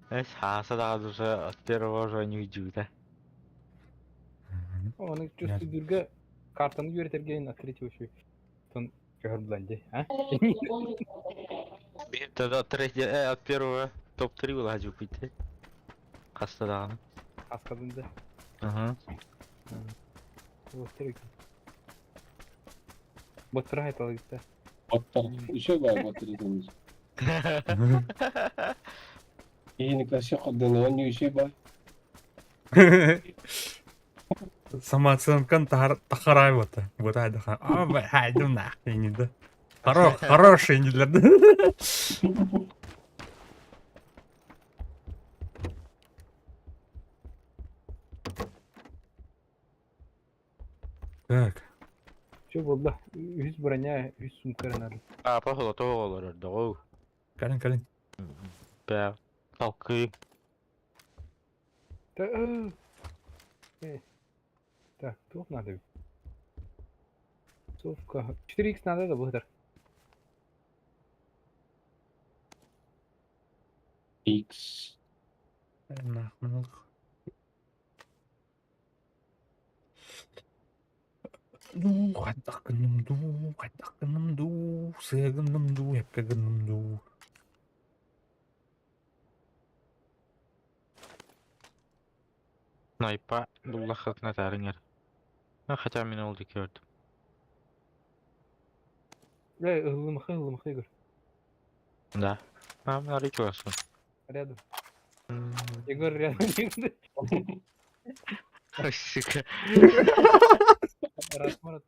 C: Эс, хаса даҕаны уже от первого уже не уйдю, да?
A: Оны чувствуйдурга картаны үөрэтэргэ от третьего үчүгэй. Онтон көһөр булан дии, а?
C: Тогда от третьего, от первого топ-3 вылазил пойти. Хаста даҕаны.
A: Хаскадын да.
C: Ага.
A: Вот третий. Боттура айталыгытта.
D: Оттар. Еще баар боттар Иини классе ходден он еще баар.
B: Самооценкан тахарай вот. Вот айдахан. А, хайду нахуй не да. Хоро, хороший не для. Так.
A: Все буолла. Үһүс броня, үс сумка надо.
C: А, походу, того олорор, доҕоо.
B: Калин, калин.
C: Бля, толкы.
A: Да, э. Так, туох надо? Совка. 4х надо да быһытар.
D: X.
B: Нахманыл. Дуу, хайдах гынным дуу, хайдах гынным дуу, сыа гынным дуу, эпкэ гынным дуу.
C: Найпа буллахытына таарыҥар. Ну, хотя мин ол диэки көрдүм.
A: Э, ыллымахы, ыллымахы, Егор.
C: Да. А, арый чугасын.
A: Рядом. Егор рядом.
C: Сука.
A: Раз, раз,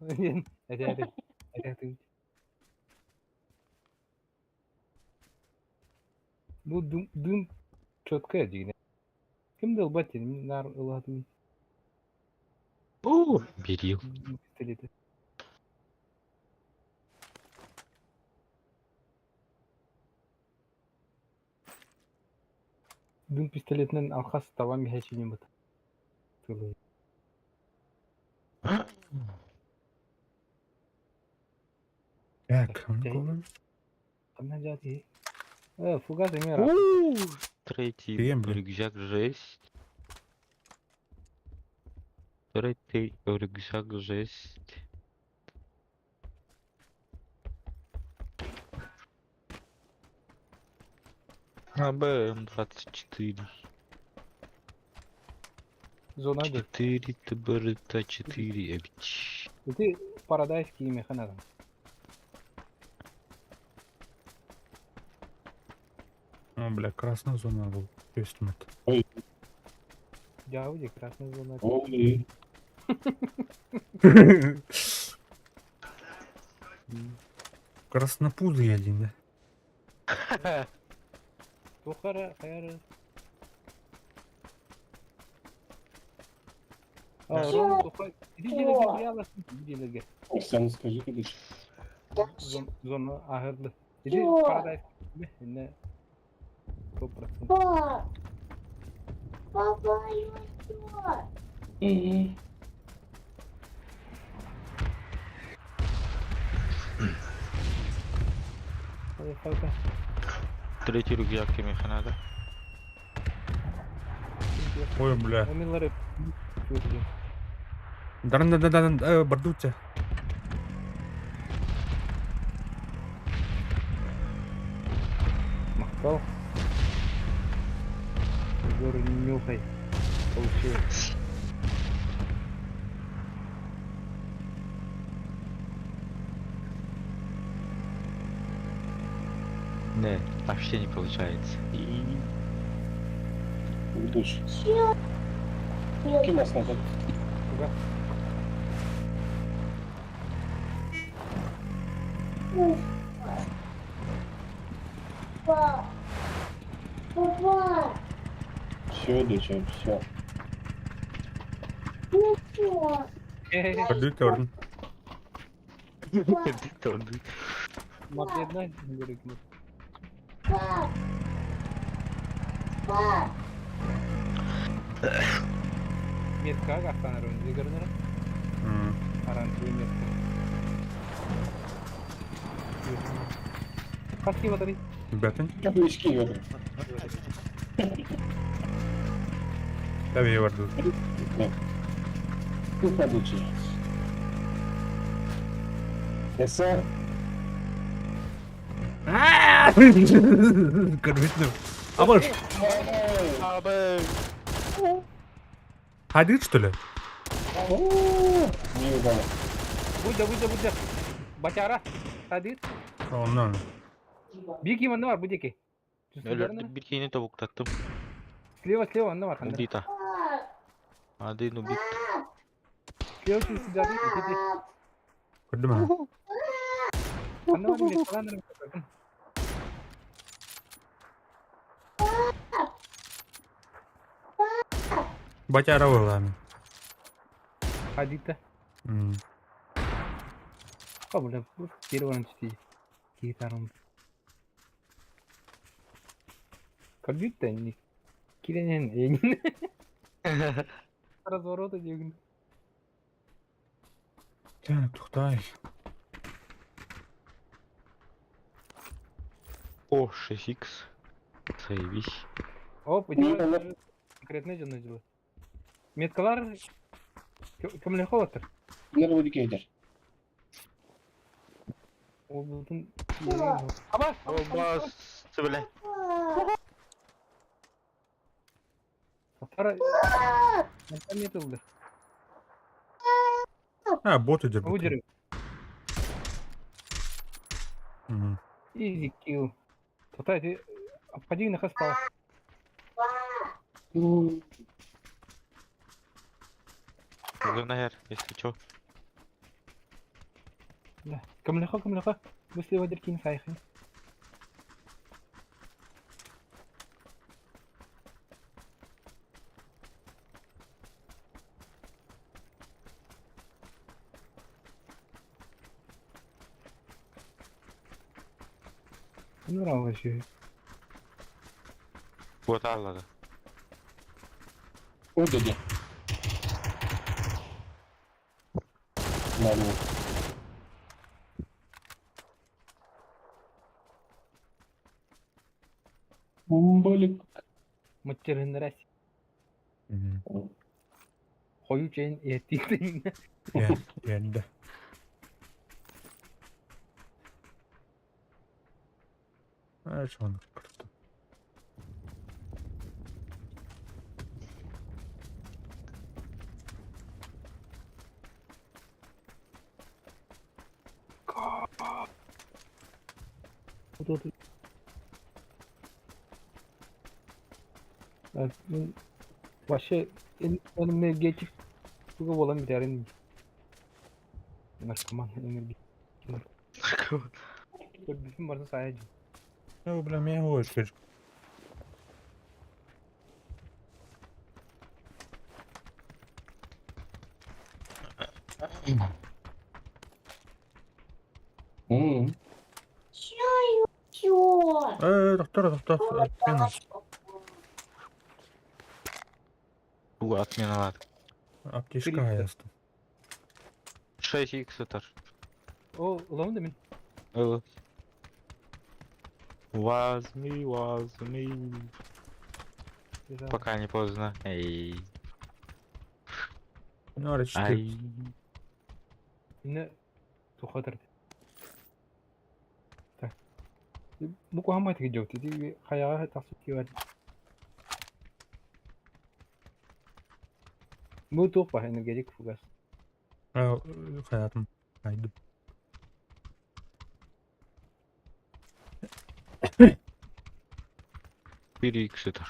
A: Это, это, это ты. Бу дым, дым четко дигинэ. Ким да ылбат диэн наар ылаатын
C: О, берил.
A: пистолеты. Дым пистолетинэн алхас табан биһээччини быт. Тылы.
B: Так, ну
A: Ханна дьааты. Э, фугас эмиэ ыраах.
C: Третий
B: Блин, блин.
C: рюкзак жесть. Третий рюкзак жесть. АБМ-24.
A: Зона да.
C: 4 ТБРТ-4 эбит.
A: Ити Парадайз киимиэхэ наада.
B: О, бля, красная зона был. Есть мат.
D: Ой.
A: Дьаабы дии красная зона.
D: Ой.
B: Краснопузый один, да?
A: Туохха эрэ, хайа эрэ. А, Ром, туохха... Ити дьиэлэргэ киирэ аласың, ити дьиэлэргэ.
D: Оксана, скажи, кыдыш.
A: Зона аһырды. Ити Парадайз инне 100%.
E: Папа! Папа, я
C: Третий рюкзак кимиэхэ наада.
B: Ой, бля.
A: Милары
B: Дан-дан-дан-дан, бардутся.
A: Махтал. Егор, нюхай. Получилось.
C: Не, вообще не получается.
D: Кыдыш. Ким основа?
A: Куда?
E: Папа! Папа!
D: Все, доча, все.
E: Ну что?
B: Бардутся, орден.
A: Мопедна, говорит,
E: Пап! Пап!
A: Метка ахтанар көрүнөр. Оранжевый метка. Хас киһи батарый?
B: Ребята,
D: Капельчики йода.
B: давай бардут.
D: Кухня доча. Эсэ.
B: Көрбүтүм. Абыш. Ходит, что ли?
D: Не удалось.
A: Будь будь будь. Батяра. Хадит.
B: Оннан.
A: Бики манна бар, будеки.
C: Өлөрдүм bir киһини тобуктаттым.
A: Слева, слева, онно бар.
C: Убита. Один убит.
A: Слева сюда, иди.
B: Көрдүм а.
A: Онно бар, меткаланыр.
B: Батяра вылами.
A: Хадита. Бля, первый четыре. Гитаром. Как не киренен, я не разворота дегин.
B: Так, тухтай.
C: О, 6х. Заебись.
A: Оп, иди. Конкретно жана жылы. Меткалар кімле холотыр?
D: Нервы кейдер.
A: Ол бұтын... Аба!
C: О, бас, бля.
A: Пара... Метылды.
B: А, бот идет.
A: Выдержи. Изи килл. Тотай, ты обходи на хаспал.
C: Нагер, если чё.
A: Да. Кымлыха, кымлыха. Быстрее водеркин сайхын. Нравится.
C: Вот аллада.
D: О, дядя. Ладно. Болик.
A: Материн Хою чейн еттин.
B: Енді. А, что он круто.
A: Вообще, энергетик туга болан битәрин. Наркоман энергетик.
C: Наркоман.
A: Көрбүтүм барыта саайа дьон.
B: Э, бля, меня очередь.
E: Чё?
B: Э, доктор, доктор, отмена.
C: Бу отменалар.
B: Аптечка
A: Триста.
B: ястым.
C: 6 икс этар.
A: О, ылабын да мин.
C: Ыл. Возьми, возьми. Пока не поздно. Эй.
B: Ну, ара 4.
C: Ай.
A: Инне тухатыр. Так. Бу куһаҕан баҕайытык дьиэбит. Ити хайаҕа тахсып киирэр. Бу туох баар энергетик фугас.
B: Хаятым. Айдым.
C: 4 икс этар.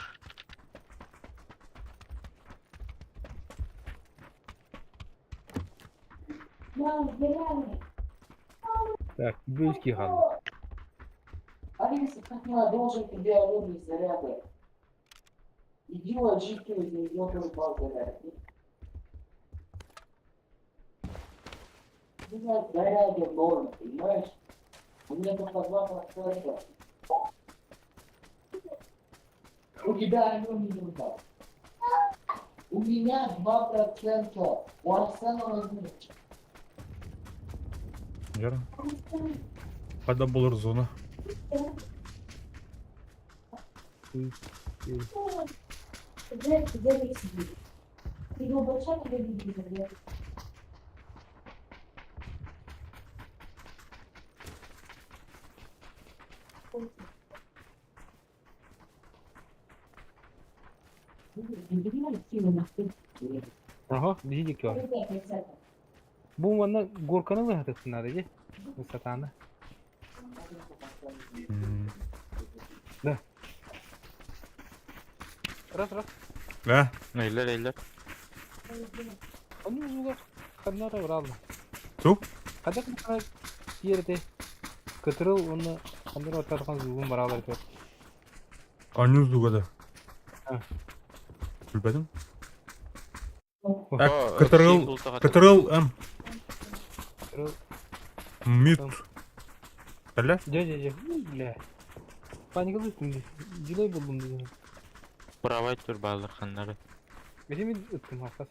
A: Так, близкий хаалла.
D: Алиса, как я должен тебе алюминий заряда? Иди ложись, из нее тоже два заряда. У меня заряда ноль, понимаешь? У меня только 2%. У тебя алюминий два. У меня 2%. У Арсена возьми.
B: Жара. Қайда болар зона?
A: Аха, биһи диэки бар. Бу манна горканы быһатыктынар дии. Высотаны.
B: М,
A: Раз, раз.
B: Да.
C: Эйлер, эйлер.
A: Ону узуга ханнара баралла.
B: Туп.
A: Хайдах мана тиэрдэ кытырыл уонна ханнара оттархан зугун баралар этэ.
B: Аню зугада.
A: А.
B: Билбэтим.
C: О,
B: Так, кытырыл, кытырыл М.
A: Кытырыл.
B: Мют.
A: М.
B: Бля.
A: Дьэ дьэ дьэ. Бля. Паникалыттым дии. Дьилэй буллум дии.
C: Правай тур баллар ханнары.
A: Бэйэм мин ыттым хахас.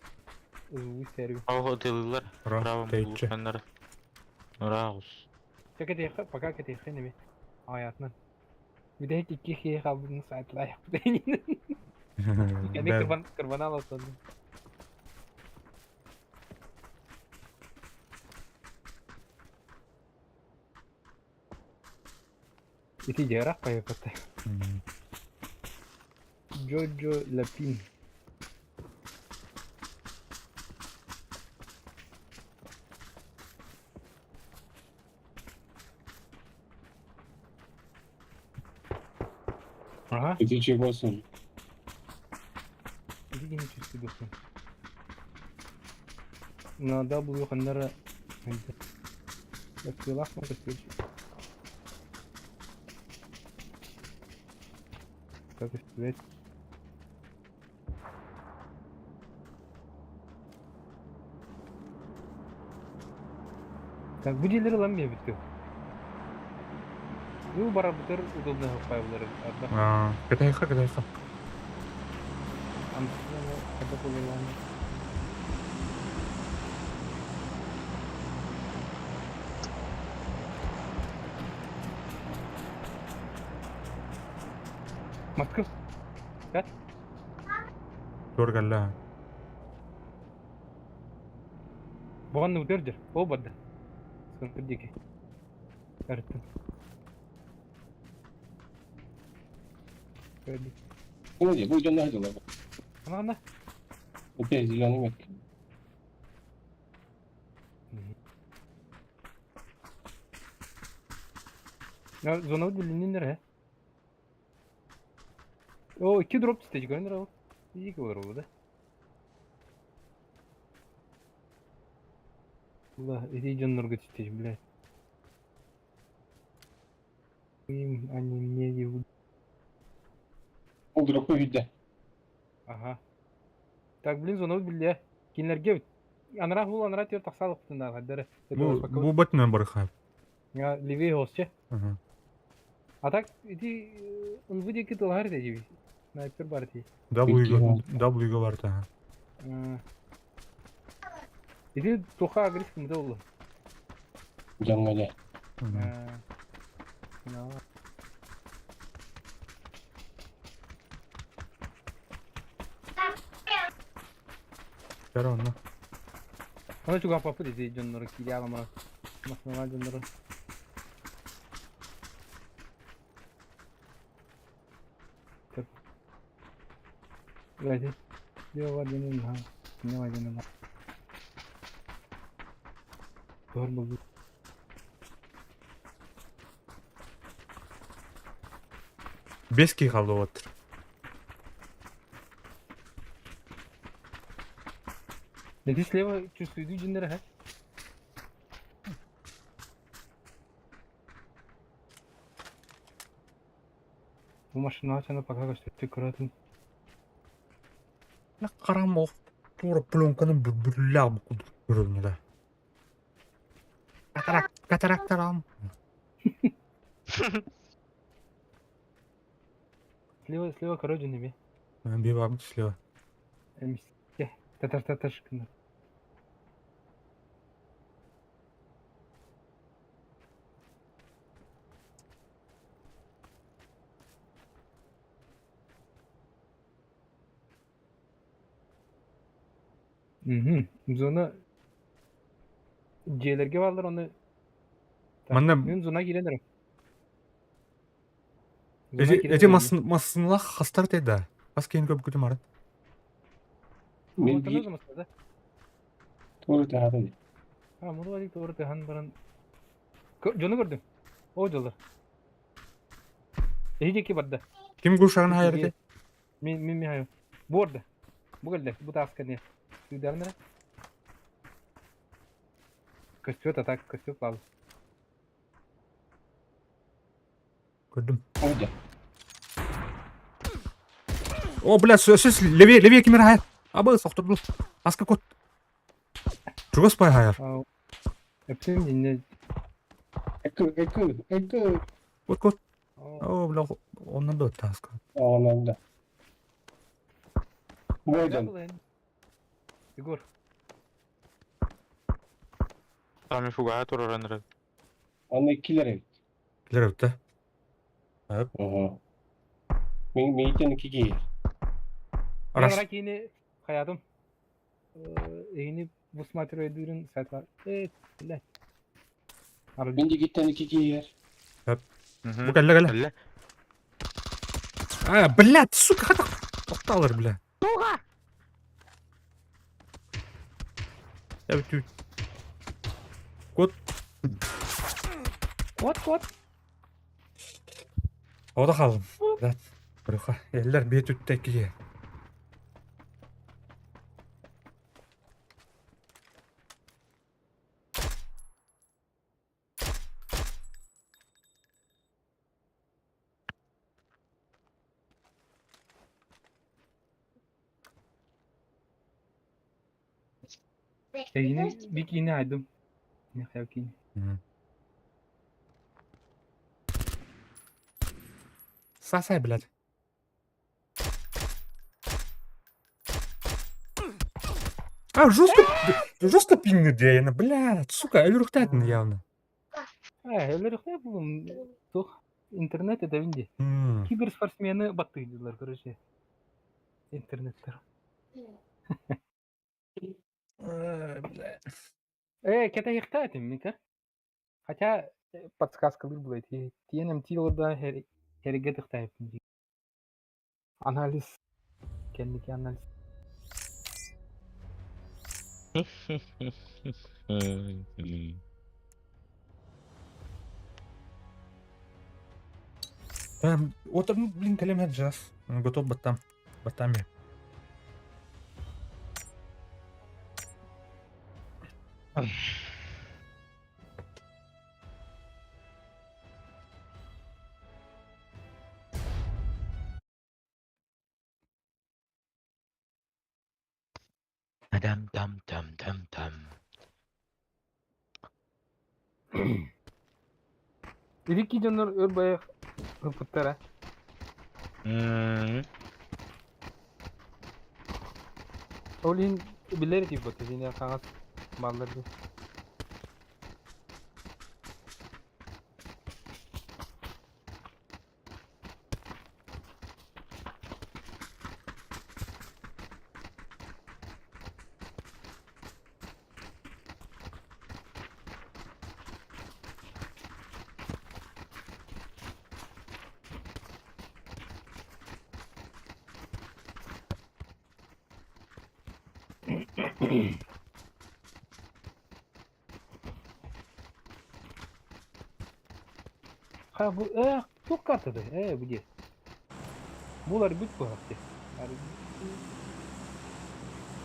A: Узугу истээрибин.
C: Ого дылылар.
B: Ра,
C: Правым
B: тэйчи.
C: ханнары. Рагус.
A: Чэ кэтиэххэ, пока кэтиэххэ иннибин. Аҕыйаатынан. Бүтэһик икки киһи хаалбытын саайтылаайахпыт иннин. Кэнник
B: Бля.
A: кырбан кырбанаал оттоннум. Ити дьэ ыраах хайыппатта.
B: М.
A: Джоджо Лапин. Ага,
D: Ты чего, сын?
A: ити кини түстү дохсун. На W ханнара Көстүлээх ма көстүл. Как көстүбэт. Так, бу дьиэлэри ылан биэбит Бу барарбытыгар удобно хайбылар арда.
B: А, кэтиэххэ, кэтиэххэ.
A: Хайдах буолуоҕун. Москва. Как?
B: Туор кэллэ.
A: Буганны үтөрдөр. Ол барда. Сынтыр диэки. Артын. Көрдүк.
D: Вроде, будем на дело.
A: Ана
D: Опять зеленый метки.
A: ана. Зона билиннер he. О, икки дроп түстэ көрөнөр ол. Ики болар ол да. Ла, эти дьоннорго түстэ, блядь. Им, а не мне его.
F: Ол дуракка киирдэ.
A: Ага. Так, блин, звонок биллэ. Кинилэргэ эбит. Анараа бул анараа түөр тахсаалыктын дары.
B: Бу бу бэтинэн барыха.
A: Левее голосче.
B: Ага.
A: А так ити ынвы диэки тылаһар этэ диби. Снайпер бар ити.
B: W W бар та.
A: Ити туха агресс кымда болду.
F: Дьоҥҥо дьэ.
B: Все равно.
A: Ону чугаһаппаппыт ити дьоннору киирэ аламара. Массыыналаах дьоннору. Блядь, Дела диэн наһаа, дела диэн наһаа. Туһар буолбут.
B: Бес киһи хаалла уолаттар.
A: Эти слева чувствуют дьоннор аха. Бу машинаҕа чана пока көстүттүк кыратын.
B: Харам ол тура пленканы бүллээх курдук көрөбүн да. Катарак катарактарам.
A: Слева, слева короче неме.
B: Бивам слева.
A: Эмиске. Татар татар гына. Мгм. Зона дьиэлэргэ бааллар оны
B: Манна
A: мин зона киирэн эрэ. Зона
B: эти
A: киирэн
B: эти
A: эрэ.
B: мас массыналах хастар да. Хас киһини көрбүтүм арын.
F: Мин
A: Мин
F: биир тугу таһаата дии.
A: А, муру туора тыһан баран дьону көрдүм. О дьоллор. Эһи диэки барда.
B: Ким гушарын хайар
A: Мин мин мин Бу орда. Бу кэллэ. Бу тааска не. Сыйдарын эрэ. Көстүөт атак, көстүөт баал.
B: Көрдүм.
F: Ой,
B: О, бля, сөс левее, левее кимер хайар. Абы, сохторду. Аска кот. Чугас пай хайар.
A: Эптин динне.
F: Экы, экы, экы.
B: Кот, кот. О, бля, оннан да таска.
F: Онон да. Бойдан.
A: Егор.
C: Там фугаһа тураран эрэ.
F: Аны иккилэр эбит.
B: Килер эбит да.
F: Уһу. Мин миитин икки киһи.
B: Арас.
A: Мен киини хаятым. Эйини высматривай сайтла. Э, блядь.
F: Мин дигиттен икки киһи.
B: Бу кэллэ кэллэ.
C: Кэллэ.
B: А, блядь, сука, хата. Тоқталар, бля. Я бүтү. Кот.
A: Кот, кот.
B: Ода қалдым. Блядь. Бұрықа. Эллер бет үтті киге.
A: Эйини бик ини айдым. Не хаяв кини.
B: Сасай, блядь. А, жестко, жестко пингнет, блядь, сука, өлүрүхтээтин явно.
A: Э, өлүрүхтэ булум. Тух интернет это винди. Киберспортсмены баттыйдылар, короче. Интернеттер. Э, кэтэһиэхтээтим мика. Хотя подсказкалыр була ити. Тиэнэм тиилода херигэ тыхтаайыппын дии. Анализ. Кэнники анализ.
B: Вот, блин, кэлем жас. Готов баттам. Баттами.
C: Там-там-там-там-там.
A: Ити дьоннор өр байах ыппыттара. Ол иһин билэр этибит итини хаҥас бааллар дии. Ха бу э туох картада э бу диэ. Булар бүт быһах диэ.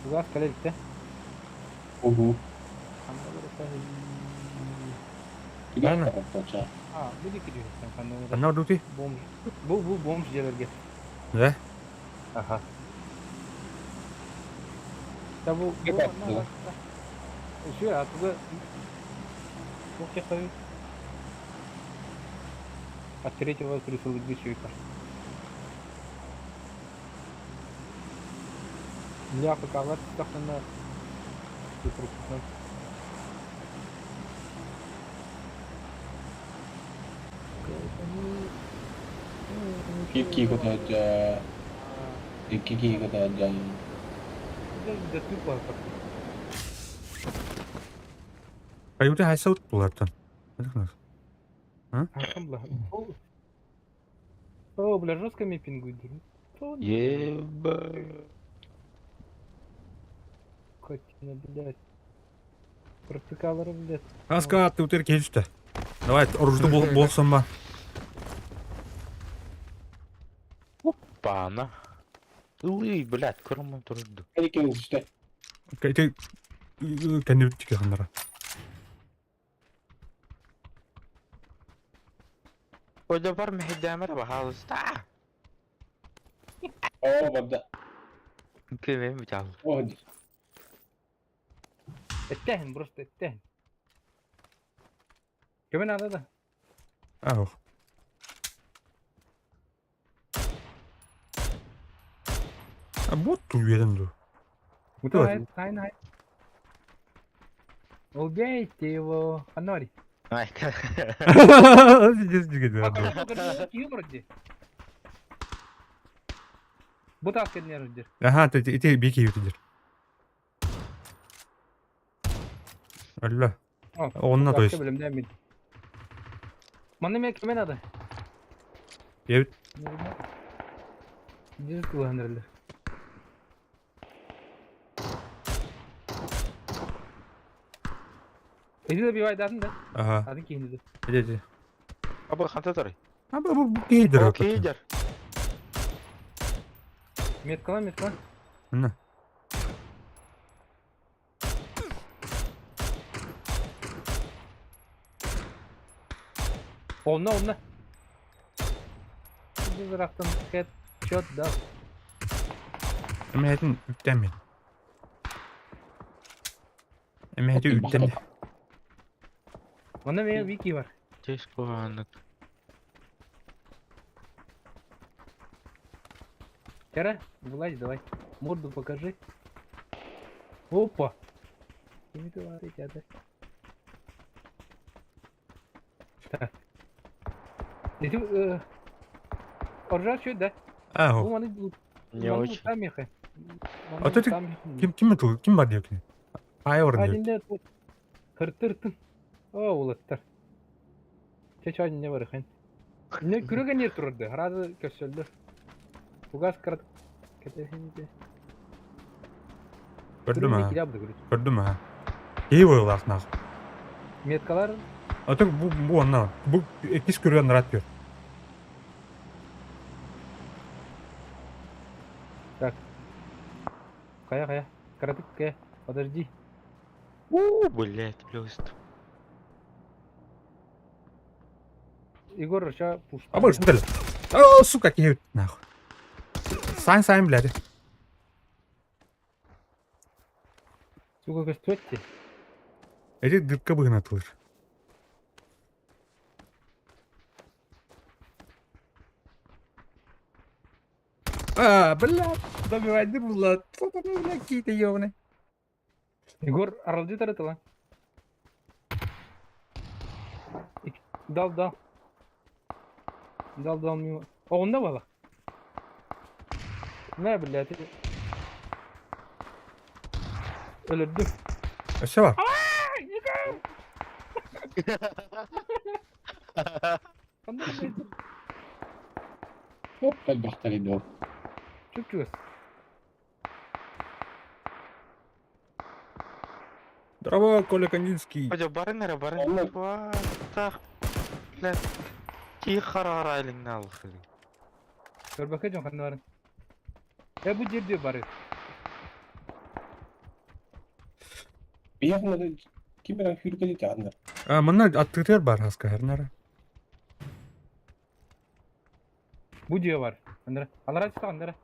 A: Угаас кэлэ илтэ.
F: Угу.
A: Ханна барыта
F: Түгэх
B: Ана.
F: таҕыстача.
A: А, бу диэки түһүттэн ханна барар.
B: Ханна ордутуй?
A: Бомж. Бу бу бомж дьиэлэргэ.
B: Да?
A: Аха. Та бу
F: Кеп
A: бу манна
F: аттылар.
A: барта. Үсүө атыга туох диэххэ От третьего присылыгы чуйка. Бля, АФК-лар түстэхтэринэ цифруккутунан
F: Биир киһи көтөөччү, икки киһи көтөөччү.
B: Каюта хайса улартан.
A: О, бля, жестко мне пингует.
C: Еба.
A: Скотина, блядь. Протыкалары, блядь.
B: Аска ты утер келишти. Давай, оружды болсын ба.
C: Пана. Ылый, блядь, көрөмөн турду.
F: Икки түстэ.
B: Кайте кәнеп тике ханнара.
C: Ойда бар мэһэйдээмэр баһаалыста.
F: Оо, барда.
C: Кимим битал.
F: Оо,
A: Эттэһин, просто эттэһин. Көмө надо да.
B: Ах. А вот уверен ду.
A: Давай, хай, хай. Убейте его, Ханори.
C: Ай,
B: Здесь
A: Киһи вроде. Бу таас кэннигэр сылдьар.
B: Ага, ты ити бики ютидер. Алла. Онна то есть.
A: Билимдэн Манна мен кеме надо?
B: Эбит.
A: Дир кылаанырылар. Эти да бивайдатын да.
B: Ага.
A: Атын киһини да.
B: Иди, иди.
C: Аба ханта тарай.
B: А бу бу кейдер.
C: Окей,
A: Меткала, меткала.
B: На.
A: Онна, онна. Бұл жақтан хедшот да.
B: Эмэһэтин үктэммин. Эмэһэти үктэммин.
A: Манна мен вики бар.
C: Тез куаннык.
A: Тера, вылазь давай. Морду покажи. Опа. Так. Ити Оржа да?
B: Аа.
A: Бу маны
C: Не очень.
B: А то ты Ким ким тул ким бар диэкин? Ай орын диэк.
A: Адинде хыртыртын. О, улаттар. Чечо не бар хэн. Не күреген ер турды. Разы көсөлдү. Угас карат кетесинде.
B: Көрдүм аа. Көрдүм аа. Кии бойлаах нах.
A: Меткалар
B: А то бу бу онна. Бу экис көргөн рат көр.
A: Так. Кая кая. Каратык кая. Подожди.
C: У, блядь, плюс.
A: Егор, ща пушка.
B: А больше бутыль. О, сука, кии нахуй. Сайн сайн, блядь.
A: Туга көстүбэт дии.
B: Эти дырка быһынатылар. А, бля, добивай булла. Бля, какие-то ёбаные.
A: Егор аралдьыт арытыла. Дал, дал. Дал, дал мимо. Оҕунна буола. Мэ, блядь. Өлөрдүм.
B: Өссө бар.
A: Ханна блядь?
F: Оп, элбэхтэр ини ол.
A: Чуп-чугас.
B: Здорово, Коля Кандинский.
C: Хотя барын эрэ барын.
F: Онно
C: Так. Блядь. Кии хараара илиҥнэ алхыы.
A: Көрбөккө дьон ханна барын. Э бу дьиэ бары.
F: Биһиэхэ ким эрэ сүүрүкэ диэтэҕинэ.
B: А, манна аттыытыгар баар хаска хернара.
A: Бу дьиэ бар. Андара. Алара түсті андара.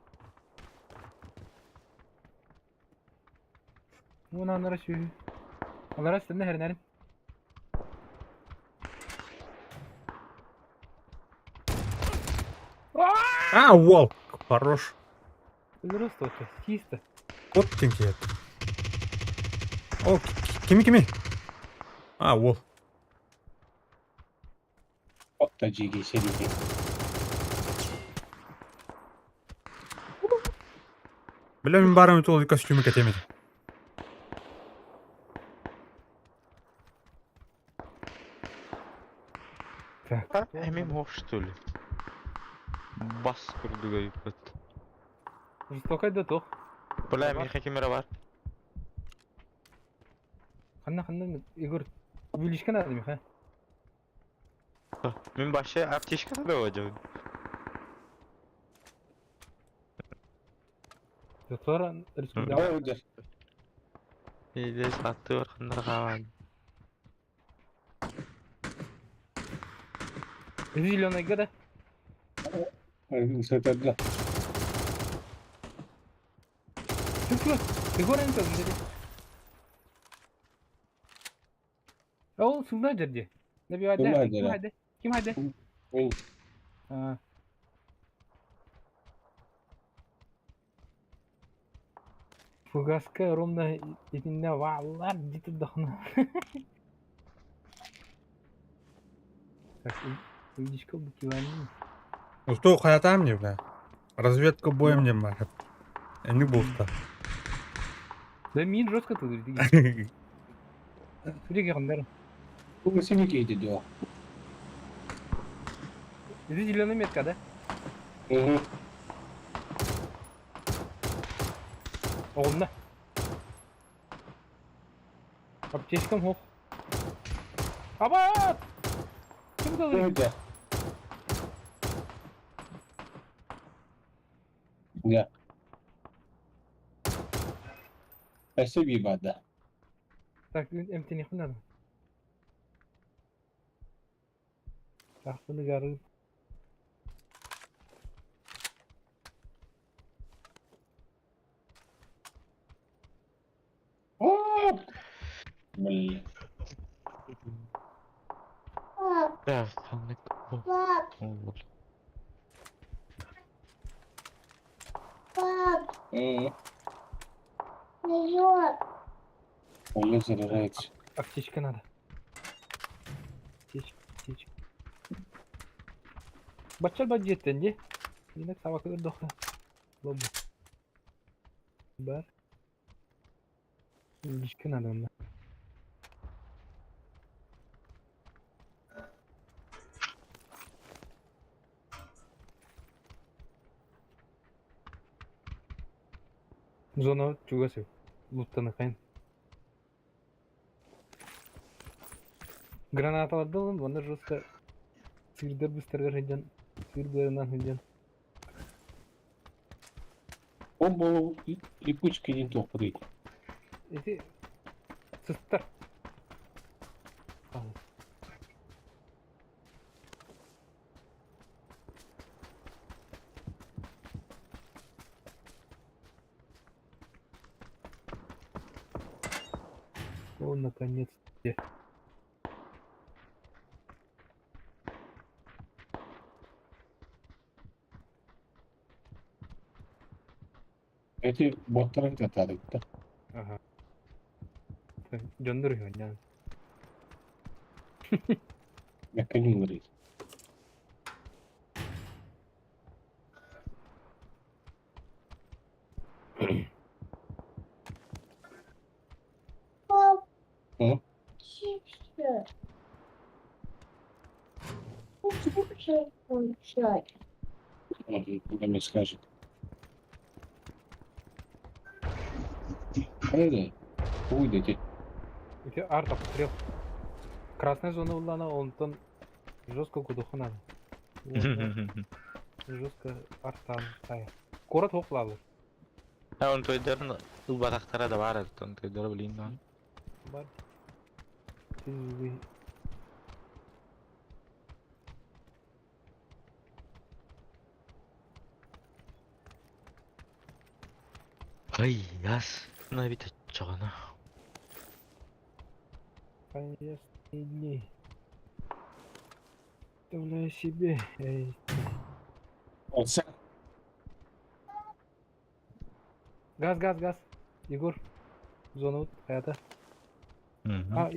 A: Уон анара сүһү. Алара үстэннэ хэрнэрин.
B: А, волк, хорош.
A: Өлөрөс туотта. Чисто.
B: Кот тинкиет. О, кими кими? А, уол.
F: Отто дьиги сэрии.
B: Бля, мин барым тул костюмы кэтэмит.
A: Так.
C: Эмим хоп что ли? Бас курдуга юппат.
A: Жестокай да туох.
C: Бля,
A: Бар.
C: миэхэ ким эрэ бар.
A: Ханна ханна Егор увеличка надо миха.
C: Мин вообще аптечка да одел.
A: Доктора республика.
F: Да, өдер.
C: Здесь аттыр ханнаргаан.
A: Зеленый года.
F: Сытырда.
A: Чуп-чуп. Егор не тоже. Ол сылда жерде. Набивайды.
F: Сылда
A: Ким
F: жерде.
A: хайды? Ким хайды?
F: Ой.
A: А. Фугаска ровно итинне валлар дитip дахна. Так, увеличка букивани.
B: Усту хаятам не, бля. Разведка боем не махат. Не буфта.
A: Да мин жестко тут диги. Диги хандар.
F: Бу семи кейди дио.
A: Это зеленая метка, да?
F: Угу.
A: Оғынна. Аптечкам хоқ. Абат! Кім қалыр?
F: Өдер. Да. Өссө биир баада.
A: Так, эмтени хынады. Тахпыны гары.
F: Оп! Блин.
E: Пап,
C: Да, ханнык.
E: пап, пап, Майор,
F: Олег заряжается.
A: Аптечка надо. Аптечка, аптечка. Баччал баджеттен де. Инак сабакы дохы. Лобу. Бар. Личка надо онда. Зона чугасы. Луттаны кайын. Гранаталарды алын, онда жестко сырдар быстаргар хыджан, сырдарынан хыджан.
F: Ол болу липучка един тоқпы дейді.
A: Эти сыстар. О, наконец-то.
F: Эти боттарын татадыкта.
A: Ага. Дьоннор үһү
F: Мекканюлары.
E: Пап.
F: О.
E: Чипсы. Чипсы получать.
F: Он мне скажет. Хайда. Уйдете.
A: Ити арт обстрел. Красная зона улана, онтон жестко кудуху надо. Жестко арттан тая. Куорат хоклалы.
C: А он тойдарын ылбатахтара да бар эбит, он тойдары билин даҕаны.
A: Бар. Ты
C: Ай, яс, на бит оччоҕуна.
A: Поездные дни. Представляю себе. Эй.
F: Отца.
A: Газ, газ, газ. Егор. Зона вот это. А,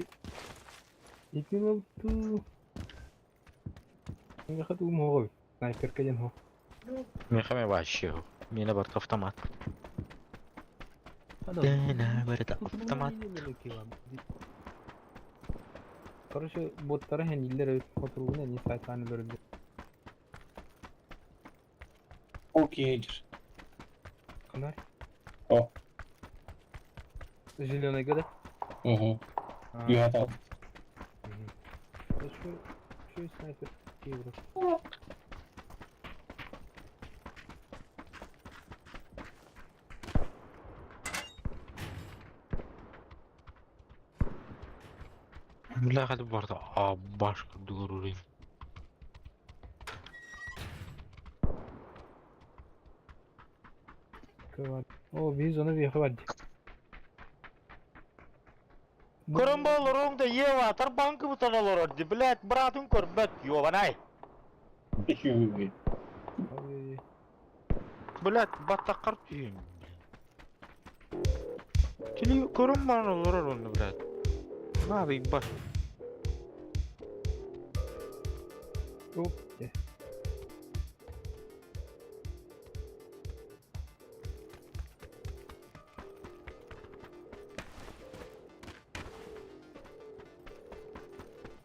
A: ити ту. Миэхэ тугум оҕо Снайперка диэн оһох.
C: Миэхэ эмиэ вообще миэнэ барыта автомат. Дэна барыта автомат.
A: Короче, боттара хэниллэр эбит хотуругун эни сайтаан өлөрүллэр.
F: Окей.
A: Ханар?
F: О.
A: Зеленый да?
F: Угу. Я
A: Еще, еще и снайпер. Евро.
C: Бля, хаты барда а баш курдук орорун.
A: О, биир зона биэхэ бар дии.
C: Көрөн болоруҥ да Ева, тарбанкы бутан олорор ди, блядь, братың көрбөт, ёбанай.
A: Ой-ой-ой.
C: Блядь, баттаккар түйүн. Кили көрөн баран олорор онну, блядь. На, бар.
A: Оп,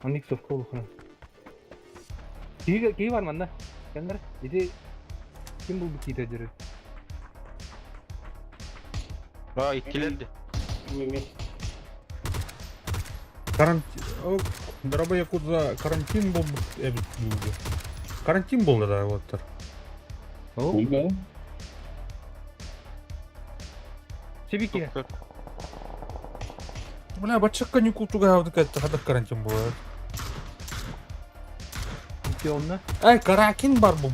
A: Анник совка улахана. Киһи киһи бар манна. Кэннэр ити ким булбут киитэ дьөрү.
C: А, иккилерди.
B: Карантин... Дорогой Якудза, карантин был эбит дууга. Карантин был да, вот.
F: Уйга.
A: Сибики.
B: Бля, бачча каникул туга хадах карантин был.
A: Ити онна.
B: Ай, каракин бар был.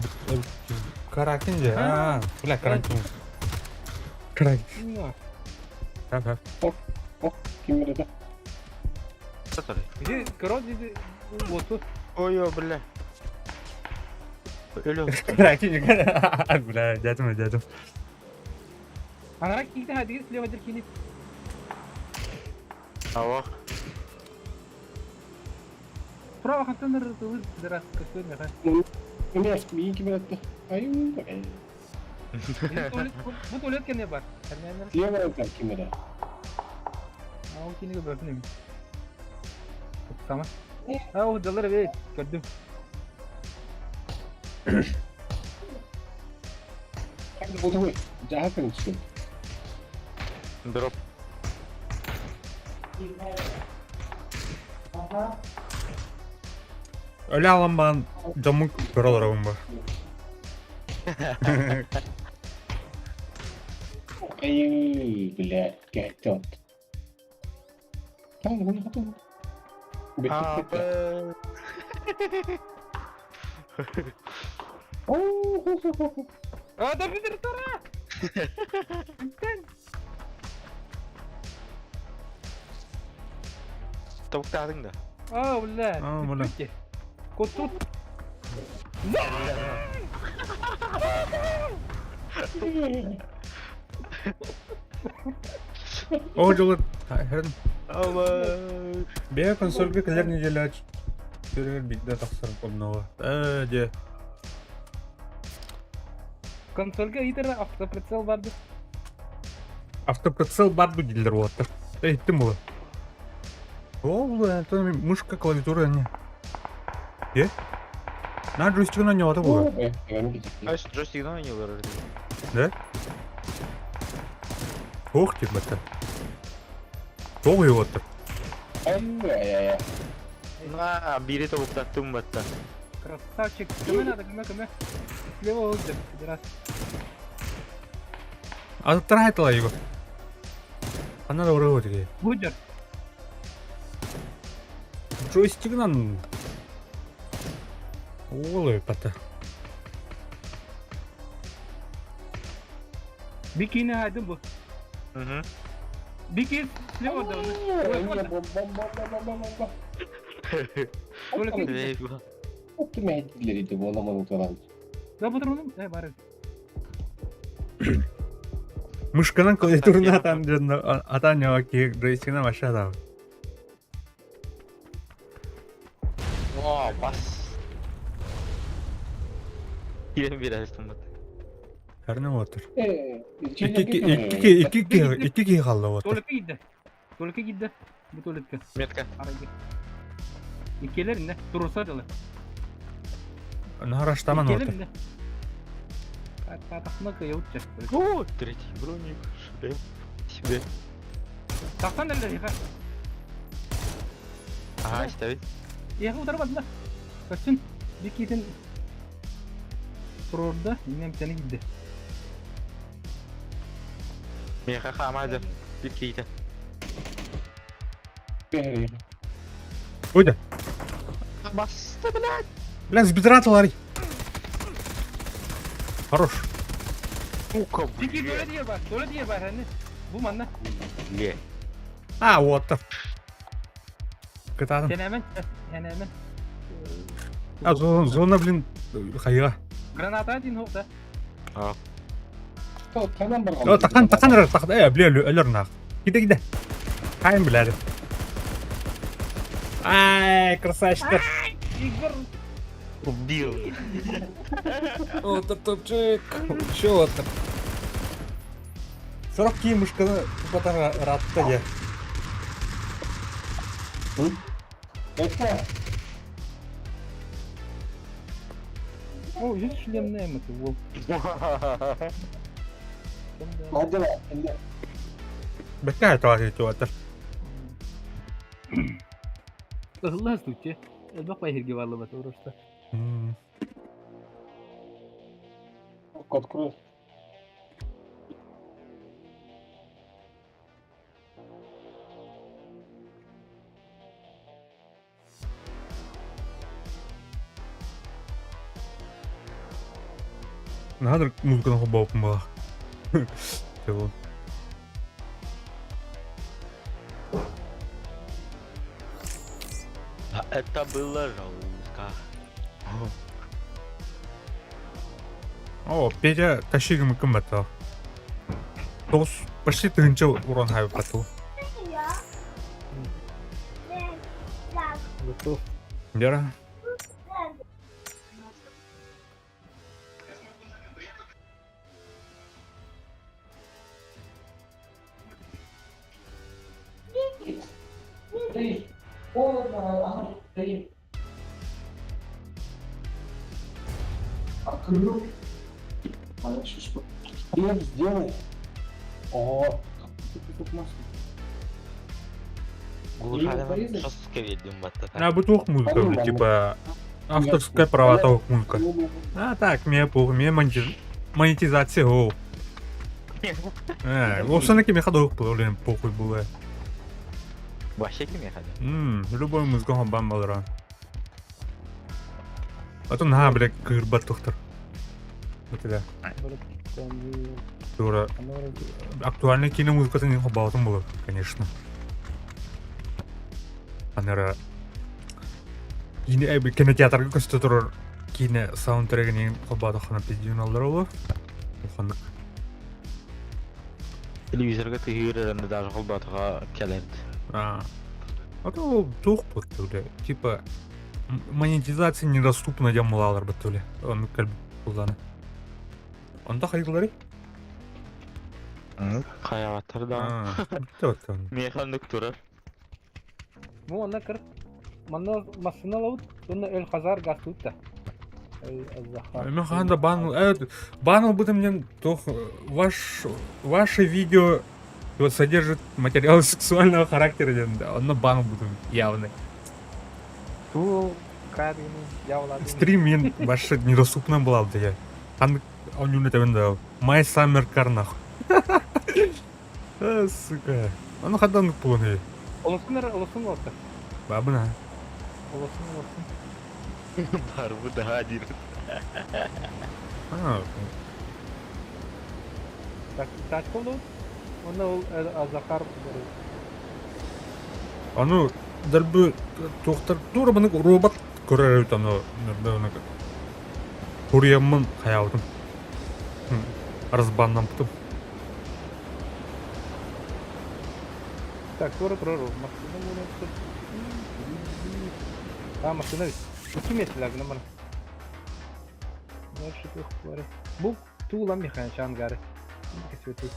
B: Каракин же. А, бля, карантин. Каракин. Ага.
F: Ким это?
A: Ити короче ити вот
C: Ой, бля. Өлө.
B: Каракин. Бля, дядям, дядям.
A: Анара киитэ хадигир слева дир кини.
C: Ава.
A: Справа хантан ырытылыр дырас көстөр меха.
F: Эмес, мин ким это? Ай,
A: Бу туалет кене бар. Терминер.
F: Слева это ким это?
A: А ол киниге бөртүн эми. Сама. А ол жалар бе көрдүм.
F: Как буду Жахатын түскен.
C: Дроп.
D: Ага.
B: Өле аламбан жамын көрөлөр ба.
F: Ай, блядь, кәттет. Там, гуна хатым.
C: А, б.
A: А да битер тура.
C: Тобуктаатыҥ да?
A: А, бля.
B: А, бля.
A: Кот тут.
B: О, дьолу. Бэйэ консольга кэлэр неделя төрүгэр биирдэ тахсар обнова. Ээ, дьэ.
A: Консольга ыйтар автоприцел барды.
B: Автоприцел бар бу дииллэр уолаттар. Э, иттим була. О, була, это мышка, клавиатура не. Е? На джойстигынан ньоҕото була.
C: Джойстигынан ойнуулар
B: Да? Ох, типа. Тоҕо уоттар.
C: На, биири тобуктаттым батта.
A: Красавчик. Көмө надо, көмө, көмө. Слева ылдыр, пидорас.
B: Атыттара айтыла его. Ана да уры өтіге.
A: Будер.
B: Джойстигынан Олой пата.
A: Бикини хайдын бу.
C: Угу.
A: Бики слева да. Да бары.
B: Мышканан клавиатурuna атан атан ки джойстигынан вообще да.
C: О, бас. Кирен бир астым бат.
B: Карны отыр. Икки икки икки икки ки қалды отыр.
A: Туалетке gitdi. Туалетке gitdi. Bu tuvaletке.
C: Метка.
A: Арайга. Иккилер инде. Турса дылы.
B: Нараштаман
A: Иккилер
B: отыр.
A: инде. Татахна кыйыутча.
C: О, третий броник, шлем. Себе.
A: Тахтан дәлләр яха.
C: Ага, ставить.
A: Яха утар бадла. Көчүн бикитин турурда инем сени gitdi.
C: Меха хамады. Бикейді.
B: Ойда.
C: Басты, блядь.
B: Бля, с бедра ларри. Хорош.
C: Сука,
A: Бики туалет yer бар. Туалет yer бар хәне. Бу манна.
C: Бля.
B: А, вот. Кытадым.
A: Сен әмен. Сен әмен.
B: А, зона, зона, блин, хайга.
A: Граната дин хокта.
B: О, тахан, тахан, эр, тахан, э, бля, өлөр нах. Киде, киде. Хайм, бля. Ай, красавчик.
A: Игорь.
C: Убил.
B: О, топчик. Чё там? 40 кии мышканы тупатара ратта я.
A: О, жүз шлемне эми ол.
B: Бекка это туатар.
A: Ыллас тутте. Элбак байхерге барлы бат урушта.
F: Открой.
B: Надо музыка на хобоп была. Чего?
C: А это было жестко.
B: О, Петя тащигым кым бата. Тоғыз почти тыгынча урон хайып бату.
A: Готов.
B: Дера.
D: Стоит. Холодно, она стоит. Открыл. А дальше что?
F: Хлеб сделай. О,
D: Тут масло.
C: Глушадым
D: порезать?
C: жестко ведем бат.
B: А бутух музыка, бля, типа авторская права того музыка. А так, мне похуй, мне монетизация гоу. Э, все таки мне ходок блин, похуй было.
C: Вообще кем я ходил?
B: Любой музыка бам балра. А то на, бля, кырбат доктор. Вот это. Тура. Актуальный кино музыкасы не хобалтым было, конечно. Анара киинэ кинотеатрга көстө турар киинэ саундтрегин холбоотоххуна пиздюн аллар олу. Ханнык.
C: Телевизорга тыһыыр эрэнде даже холбоотоҕо кэлэрд.
B: А, а то ол туох буттуле. Типа монетизация недоступна диэн булаалар буттуле. Оннук кэлбит булланы. Онто хайдылары?
C: Хайаҕаттар да. Миэхэ оннук турар.
A: Ну, онно кыр. Манна массыына ылабыт, уонна өл хазар гастыбыт да.
B: Мен хаһан да бан бан ылбытым диэн туох ваш ваше видео вот содержит материал сексуального характера диэн онно бан ылбытым явно.
A: Туу кабины явлады.
B: Стрим мен вообще недоступна была да я. Ханнык оонньууну этэбин да My Summer Car нах. Сука. Ону хандан буолуой?
A: Олосун эрэ олосун уолта.
B: Бабына.
A: Олосун олосун.
C: Барбы да диир.
B: А,
A: Так, тачка олорбут. Онно ол Захар
B: Аны дәрбі туохтар туора манык робот көрөр эбит аны Хуруйаммын хайаабытым. Разбаннаммытым.
A: Так, туора турар ол. Массыына буолан А, массыына бит. Икки миэстэлэр гынан баран. Дальше туох бары. Бу туулан механичан гары. Кесвети.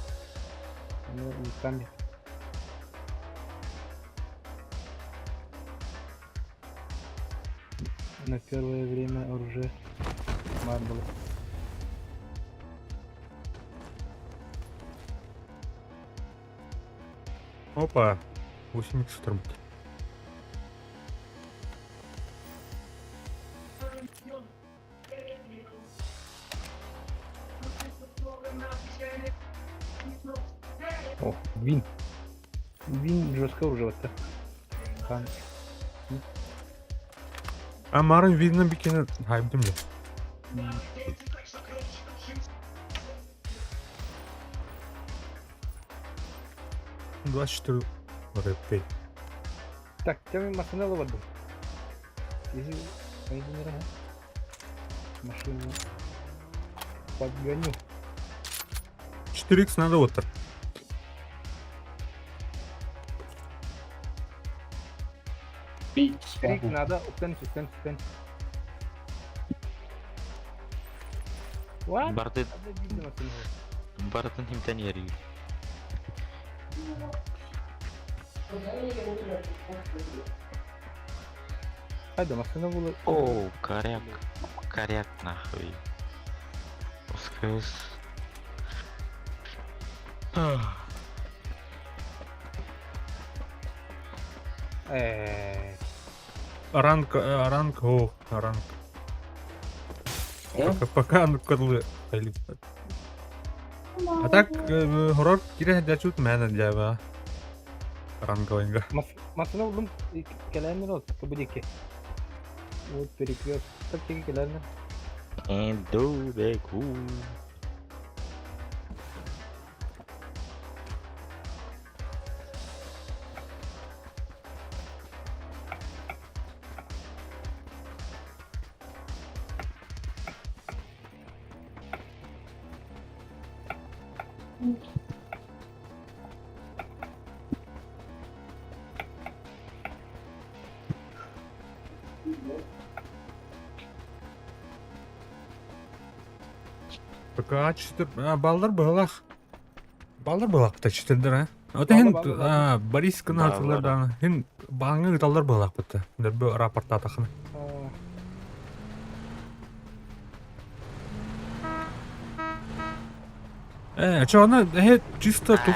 A: Ну, там На первое время оружие баар буолар.
B: Опа, 8 турбут.
A: О, вин. Вин жестко уже вот Хан.
B: А марын видно бикини хайбдым я. 24 рэппей.
A: Так, тем машина ловадым. Изи, машину подгоню.
B: 4х надо вот так.
A: 4х надо, уктен, үстен, үстен. What?
C: Барды барытын химтэн иэрии.
A: Хайда, массыына була.
C: О, коряк. Коряк нахуй. Ускрыс.
A: Э.
B: Ранг, ранг, о, ранг. Пока, пока ну кырлы. А так, хоррор кире дячут мэна дява. Ранговинга.
A: Массыына булдум кэлээннэр ол кыбыдики. Вот перекрёст. Так тиги кэлээннэр.
C: Иду бегу.
B: Пока четыр... А, баллар быһылах. Баллар быһылах четырдер, а? Ота хин Борис кына да. Хин баңы ыталлар быһылах бытта. Дөрбө рапортатахына. Э, чё, она, чисто тут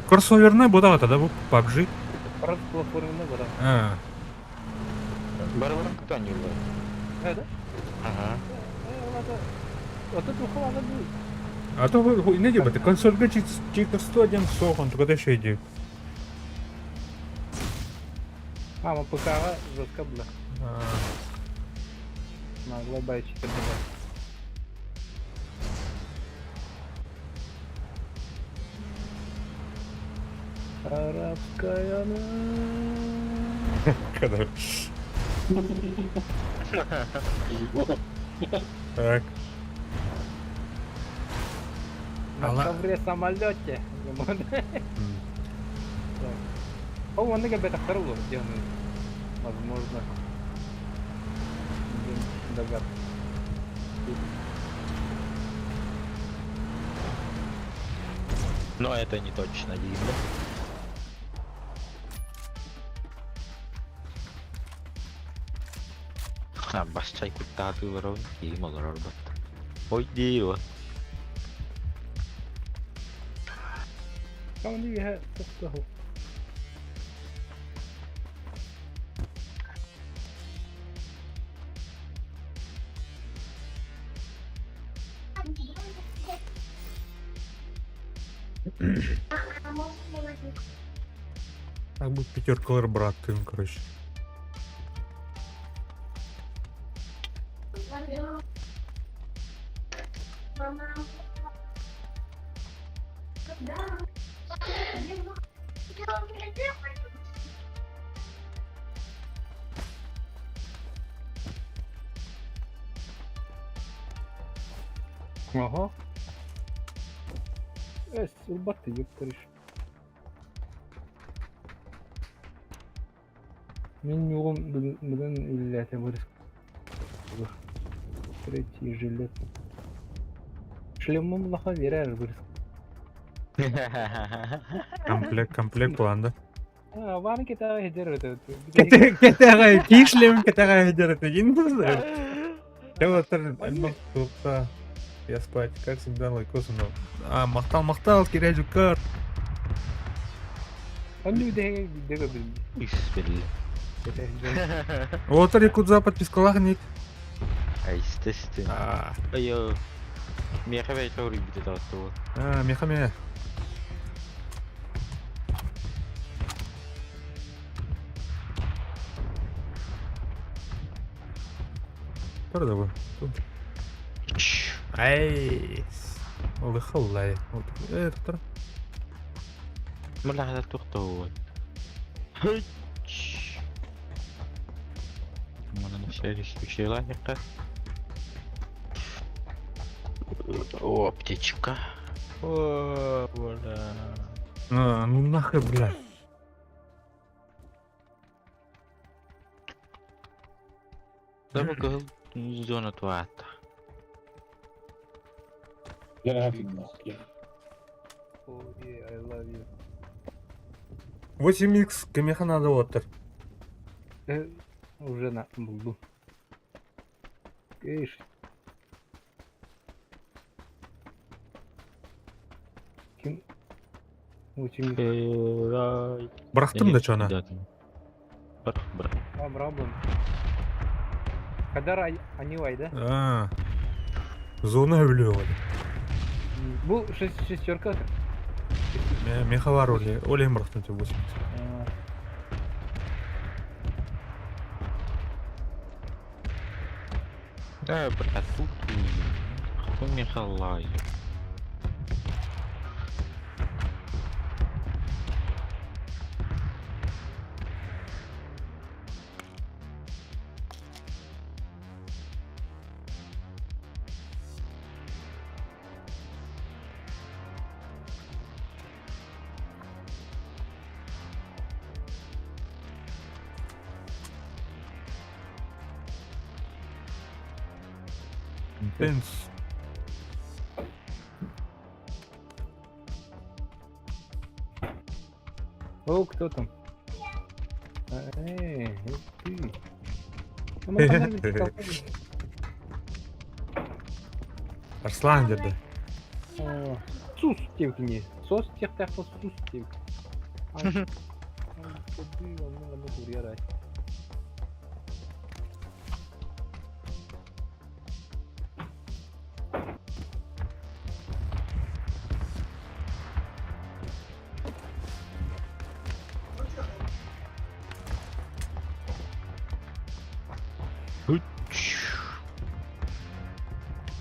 B: кроссоверная була тогда бу PUBG.
A: Платформенная була.
B: А.
C: Барбаран кто не был?
A: Да?
C: Ага.
A: Вот это уховала будет.
B: А то вы не дебаты, консольга читерство один сохон, только ты иди.
A: А, мы ПК жестко было. Могла бы читер была. Арабская ночь.
B: Когда... Так.
A: На ковре самолете. Ол маннык элбэтэхтэр олор диэн возможно догад.
C: Но это не точно видно. Басчай куттаатыылар киим олорор бат. Ой дио.
A: Кауни үөһэ тохтоһу.
B: Так будет пятерка брат, ты, короче.
A: Ага. Эс, ылбатты, ёптарыш. Мин югум бүгүн үллээтэ бырыс. Третий жилет. Шлемом лаха верер бырыс.
B: Комплект, комплект план, да?
A: А, ван кета хедер это.
B: Кэтэҕэ кишлем кэтэҕэ хедер это Я спать, как всегда, лайкос, но... А, махтал, махтал, киря жукар.
A: Анну дэгэ дэгэ бил.
C: Испили.
B: Отор якудза подпискалах ник.
C: А естественно. Айо. Меха бәйті үрі бите тағытты.
B: А, меха ме. Тұр Ай. Ол халлай. Э, тұр.
C: Мына тоқтау. Мына неше О, аптечка. О, бля.
B: А, ну нахер, бля.
C: Да bu зона туата.
F: Я yeah.
A: Oh yeah, I love you.
B: 8х кемеха надо отыр.
A: Э, уже на булду. Эйш. Ким? 8
B: Бырахтым да чона.
C: Бір, бір.
A: А, браво. Кадар анилай, да?
B: А. Зона өлі
A: Бу шестерка.
B: Меха бар оле. Оле бырахтым тебе 8
C: Да, брат, тут Кто Михалай?
B: Пенс.
A: О, кто там? Эй, ты. Ну,
B: Арслан деді.
A: Сус тевкини. Сос тех сус тевк.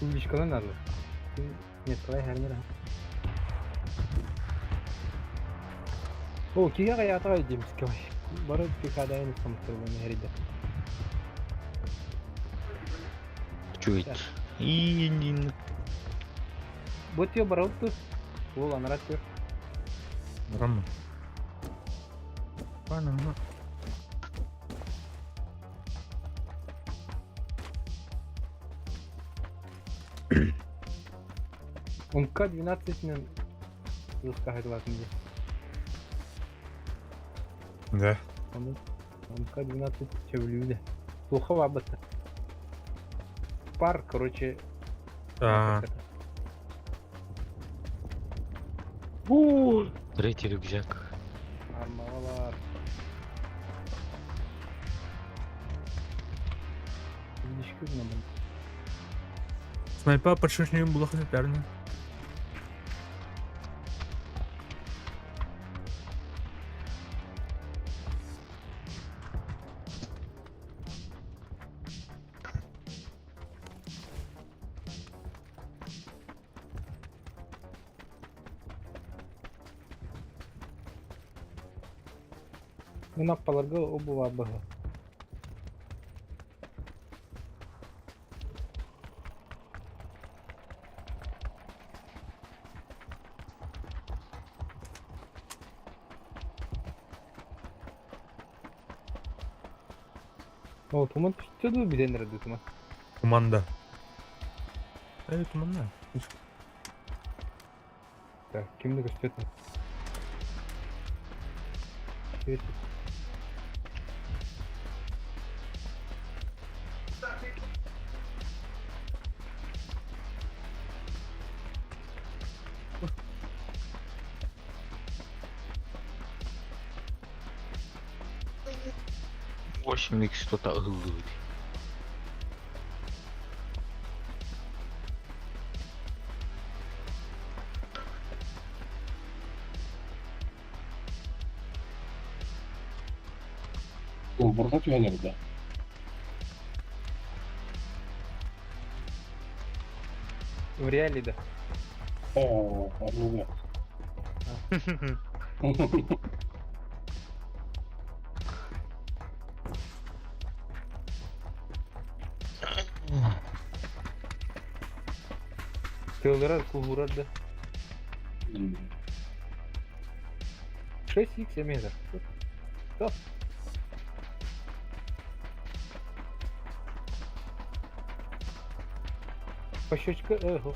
A: Публичканы надо. Нет, давай гарнира. О, киге каятыга демскай. Бары пикадайын ыстамыттар эрийдэ.
C: Чуть. И
A: Бу тиө баралты. Ол анарат тиө.
B: Бараммын. Панама.
A: Умка 12 мен ылыскаһыгылатын дии.
B: Да.
A: Ону Умка 12 сөбүлүүдэ. Туха бабыта. Пар, короче,
B: А,
C: Третий рюкзак.
A: Армалар. Видишь, нам.
B: Снайпа подшишнем было хотя.
A: Мен аппаларга обува баһа. О, туман түстө ду биден эрэ туман.
B: Туманда. Эй, туманда.
A: Так, кимди көстөт? Привет.
C: 8 икс что-то ыллыыр.
F: Бурга түһэн эрдэ.
A: В реале, да.
F: Оо, ону
A: Тылларар, куһурар да. 6 икс метр. Стоп. Пощечка, эхо.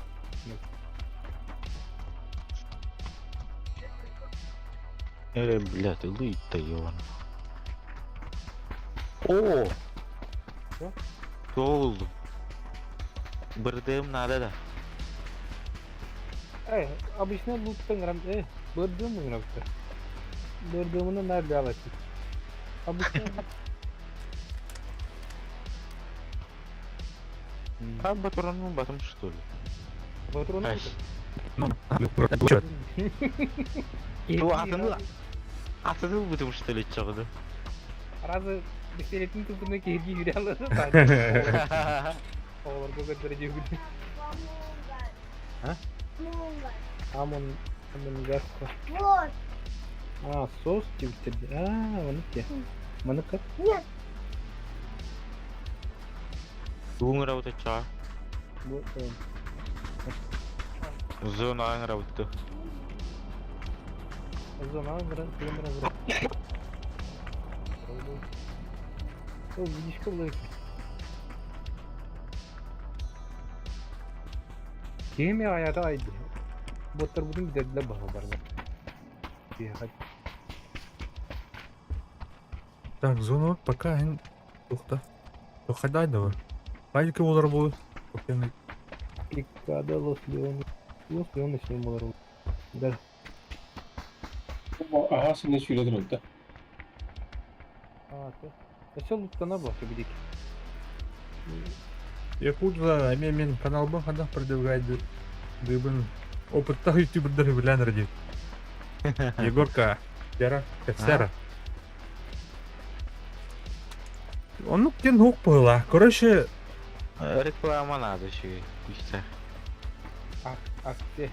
C: Бля, ты лыть-то, Иван. О!
A: Что?
C: Что Бырдым надо да.
A: Эй, обычно луттан грамм, бырдым грамм. Бырдымны надо алать. Обычно.
C: А батрону батом что ли?
A: Патроны.
C: Ай.
B: Чё?
C: Ну, атыны атыны бутым что ли чогду.
A: Разы пистолетин тупыны кеги юрялы. Оғлар көтөрө жегүл. А? Амон амон гаско.
E: Вот.
A: А, соус типа. А, вон те. Маны как?
E: Нет.
C: Буңра вот ча.
A: Бу
C: Зона аңра вот.
A: зона аңра, километр аңра. О, видишь, как лайк. Кеме аята айды. Боттар будун бидердилер баха барда.
B: Так, зону пока тухта. Тухадай давай. Пайки олар будет.
A: Пикада Лос Леон. Лос Леон еще болар. Да.
F: Аха, сен сүйлөдүр да.
A: А, то. Все луттана бар бидик.
B: Якудза, мен мен каналбын хадах продвигать дыбын опыттах ютубердер билен ради. Егорка, Яра, Кацера. Он кен хук была. Короче,
C: Реклама надо еще пусть.
A: А, акция.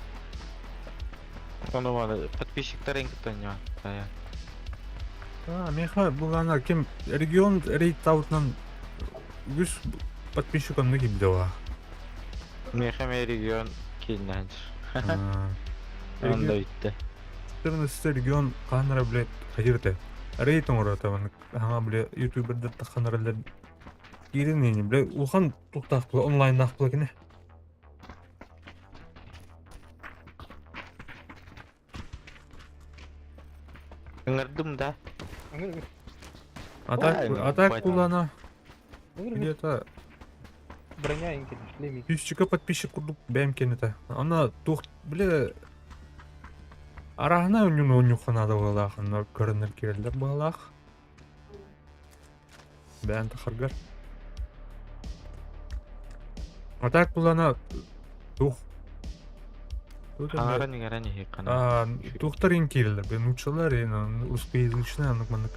C: Ону вон подписчиктар эңкетен я.
B: А, миэхэ былаана ким регион рейд-таутунан үгүс подписчик онно киирдэ буолла.
C: Миэхэ эмиэ регион кииннээн. Онно бүттэ.
B: 14 регион хаһан эрэ блядь хайыр этэ. Рейд оҥорор этэ маннык хаҥа бля ютубердар таххан эрэллэр киирин ини бля улахан туохтаах була онлайннаах була кини.
C: Ыҥырдым да.
A: Ыҥыр ыҥыр.
B: А так, а так кулана
A: Ыҥыр ыҥыр.
B: где-то
A: Броня иҥкин, шлемик.
B: тысяча подписчик курдук бэйэм кэннитэ. Ана туох бля арааһына онньуну онньухха наада быһыылаах, онно көрөннөр киирэллэр быһыылаах. Бэйэн тахаргар. А так булана тух
C: Хаҥаран иҥэрэн иһиэххэ
B: Туохтар иҥ киирэллэр, бе нууччалар русскоязычный аннык маннык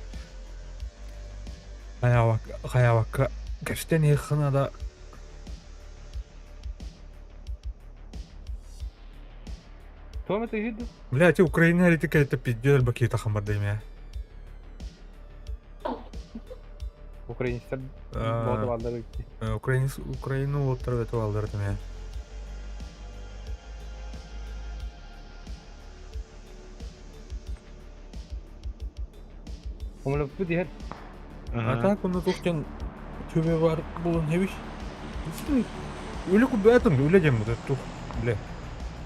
B: хайаабакка кэпсэтэн иһиэххэ наада.
A: Туом это иһит?
B: Бля, эти Украина эритик это пиздец бакита хамбардаймя.
A: Украинецтар бооту бааллар эбит.
B: Украинец Украину уоттар бөтө бааллар этим
A: Умлуппут иһэр.
B: А так он тухтен төбе бар булан хебиш. Үлэ кубэтым, үлэ дем вот тух, бля.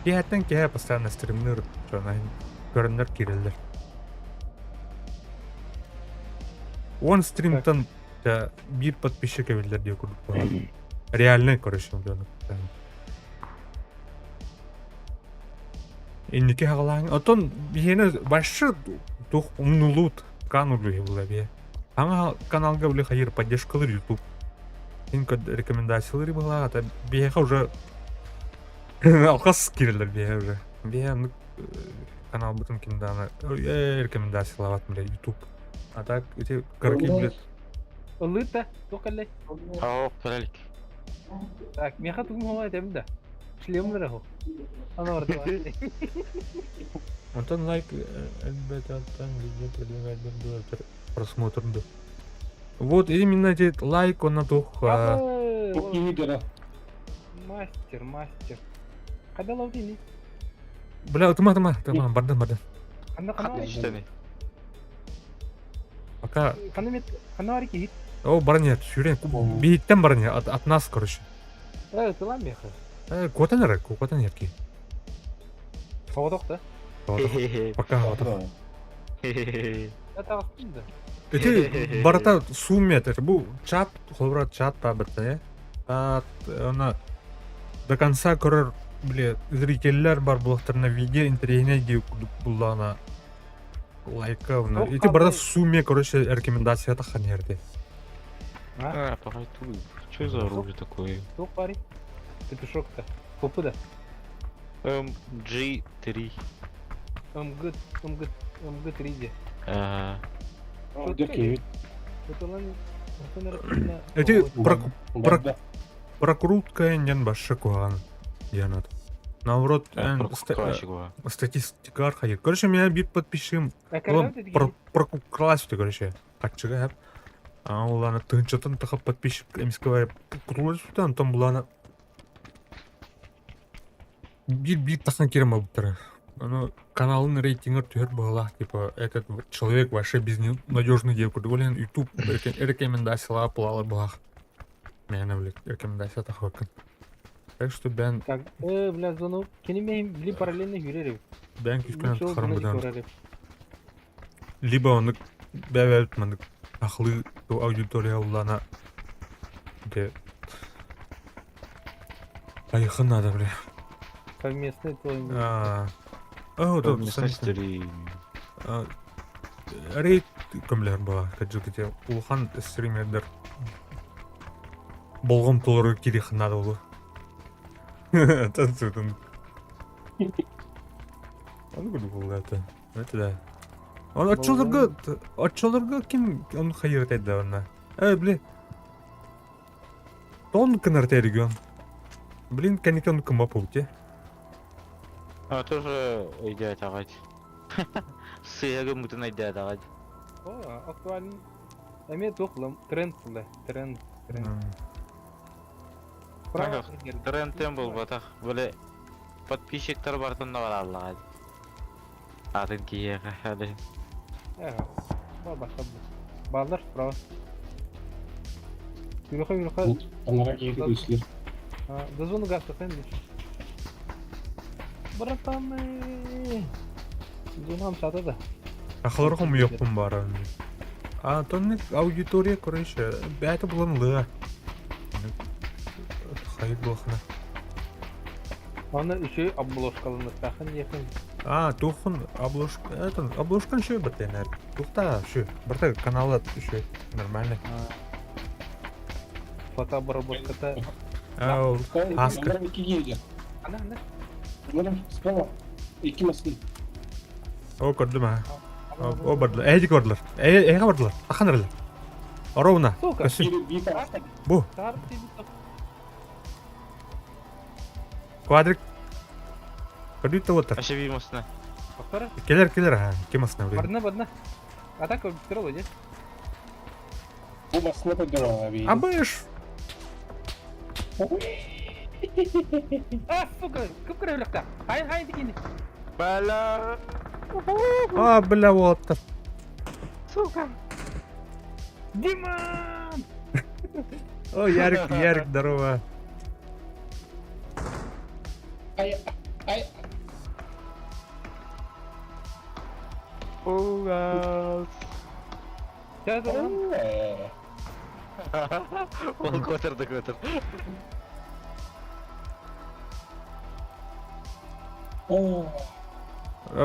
B: Киһэттэн киһэ постоянно стримныр, көрөннөр киирэллэр. Он стримтан биир подписчик эбиллэр диye курдук буолар. Реальный, короче, Инники хаҕалааҥ. Оттон биһиэнэ вообще туох умнулуут кан улуһи була бие. Аңа каналга били хайыр поддержкалыр YouTube. Ин рекомендациялары была, это биһиэхэ уже алхас киирэллэр биһиэхэ уже. Биһиэ оннук каналбытын ким даҕаны рекомендациялаабат бile YouTube. А так эти кыракый блядь.
A: Ыллыыр да, туох кэллэй?
C: Оо, кэлэлик.
A: Так, миэхэ тугум оҕо этэбин да. Шлемлер оһо. Аны барда
B: Онтон лайк элбэтаттан видео предлагать просмотр да. Вот именно эти лайк он на тух.
A: Мастер, мастер. Когда ловдини?
B: Бля, тыма, тыма, тыма, бардым, бардым.
A: Ханна ханна.
B: Пока.
A: Ханна мет, ханна бар ки.
B: О, баран сүүрэн биһиттэн баран от, от нас, короче.
A: Э, тылам меха.
B: Э, куотан эрэ, куотан эрки.
A: Соҕотох да.
B: Пока соҕотох.
A: Таҕыстым да.
B: Ити барыта суммет, это бу чат, холобура чат таабытта, э. Она до конца көрөр, бile зрителлер бар булахтарына видео интэриэһинэй дии курдук буллаҕына лайка уна. Ити барыта сумме, короче, рекомендация таххан иһэрди.
C: А, погай ту. Что за оружие такое?
A: Туох баарый? Петушок-то. Попы да.
C: МГ3.
A: МГ, МГ, МГ3 де.
C: Ага.
B: Эти прокрутка диэн башша куһаҕан диэн ат. Наоборот, статистикар хайыр. Короче, меня биир подписчигым прокукралась короче. Хаччыга хэп. А улана тыһынчаттан таха подписчик эмискэ кутулар сүтэ, онтон булана биир-биир тахсан киирэн барбыттара. Ону каналын рейтингэр түһэр быһыылаах, типа этот человек вообще безнадежный диэн курдук. Ол иһин YouTube рекомендациялаах пылаалар быһаах. Мээнэ блядь, рекомендация тахыбаккын. Так что бээн...
A: Так, бля, зону кини мин били параллельно жүрер эбит.
B: Бээн күскүнэн тахарым быдан. Либо оннук бэбэбит маннык ахлыы аудитория уллана де Айхын надо, бля.
A: Совместный твой.
B: А, О, да,
C: стрим.
B: Рейд көмлөр була, каджы улахан стримердер болҕомтолору кириэххэ наада буолуо. Танцуют. Ону курдук буолла это. Это да. Он оччолорго оччолорго ким он хайыр этэ онно. Э, бли. Тон кынар регион. Блин, кэнники он кыма пути.
C: А тоже өйдөөтөҕөт. Сыһыгы мутун өйдөөтөҕөт.
A: О, актуальный. Эмиэ туох булам? Тренд була. Тренд. Тренд. Право
C: Тренд буолбатах. Били подписчиктар барытын да бараллаҕа. Атын киһиэхэ әле.
A: Баллар справа. Юрха, Юрха.
F: Таҥара киһи көслөр.
A: Дозвону газ тахын. Братаны. Зонам сата да.
B: Ахлар хомуйуохпун бааран. А тонник аудитория короче, бэйэтэ булан ылыа. Хайыт буолхана.
A: Аны үчүгэй обложкаланыахтааххын диэххин.
B: А, туоххун обложка, это обложкан үчүгэй бартыанар. Туохта үчүгэй. Барта канала үчүгэй. Нормально.
A: Фотообработката.
B: А, ол Аска.
F: Икки киһи.
A: Ана, ана.
F: Справа. Икки массыына.
B: О, көрдүм а. О, бардылар. Эйди көрдүлэр. Эйга бардылар. Ахан эрэлэр. Ровно.
A: Сука.
B: Көссүн.
F: Биир таҕыста.
B: Бу.
A: Таар
B: Квадрик. Көрдүүт да уоттар.
C: Вообще биир массыына.
A: Повтора.
B: Келер, келер, а. Ким астына блин.
A: Барна, барна. Атака быстро здесь.
F: Бу массыына көрдөрөр аби.
B: Абыш.
A: А, сука, кып кырылыкта. Хай, хай дигини.
C: Бала.
B: А, бля, уоттар.
A: Сука. Диман!
B: О, Ярик, Ярик, здорово.
F: Ай, ай.
C: Угас.
A: Сейчас он.
C: Ол көтөрдө көтөр.
F: О.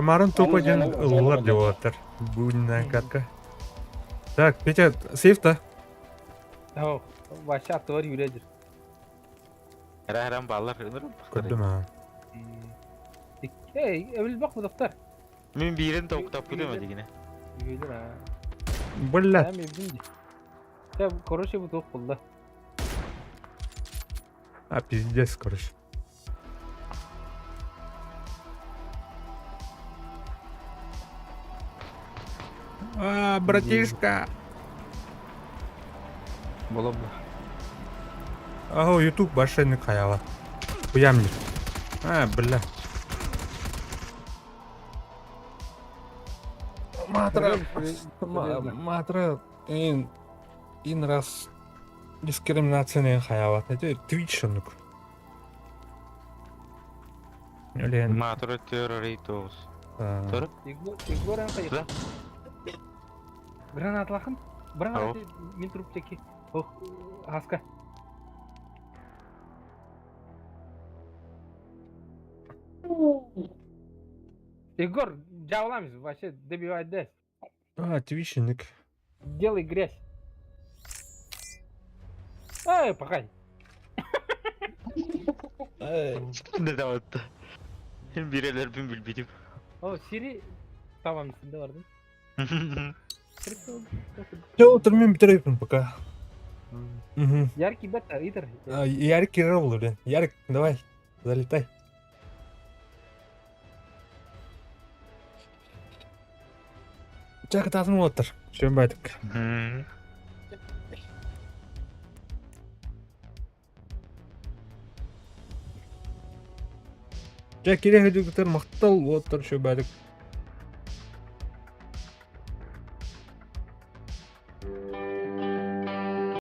B: Марын тупо ден ыллар деп уоттар. Буйная катка. Так, Петя, сейф-то.
A: О, вообще автовар юрядер.
C: Рахрам баллар ынырым.
B: Көрдүм а.
A: Эй, эбил бак доктор.
C: Мен бирин токтоп күтөм дегене.
A: Юрядер, а.
B: Бля.
A: Эми бинди. Я, короче, бу тоқ булды.
B: А, пиздец, короче. А, братишка.
A: Бола бу.
B: Ау, YouTube башайны каяла. Хуям не. А, бля. Матра, матра, ин, ин раз дискриминация хаяла. Это Twitch онук. Блин.
C: Матура терроритос.
B: А,
A: Егор, Егор ан
C: Да.
A: Гранат лахын. Гранат мин труп теки. Ох, хаска. Егор, жауламыз, вообще добивать да.
B: А, Twitch
A: Делай грязь. Эй, пока.
C: Не даватты. Бирелер бин билбидим.
A: О, Сири tamam üstünde vardı.
B: Все, утырмын битерепин пока. Угу.
A: Яркий бета, итер.
B: А, Ярик Кирилл, блин. Ярик, давай, залетай. Чак татын отыр. Чем байтык. Жа керек өдігітер мақтал отыр шөбәдік.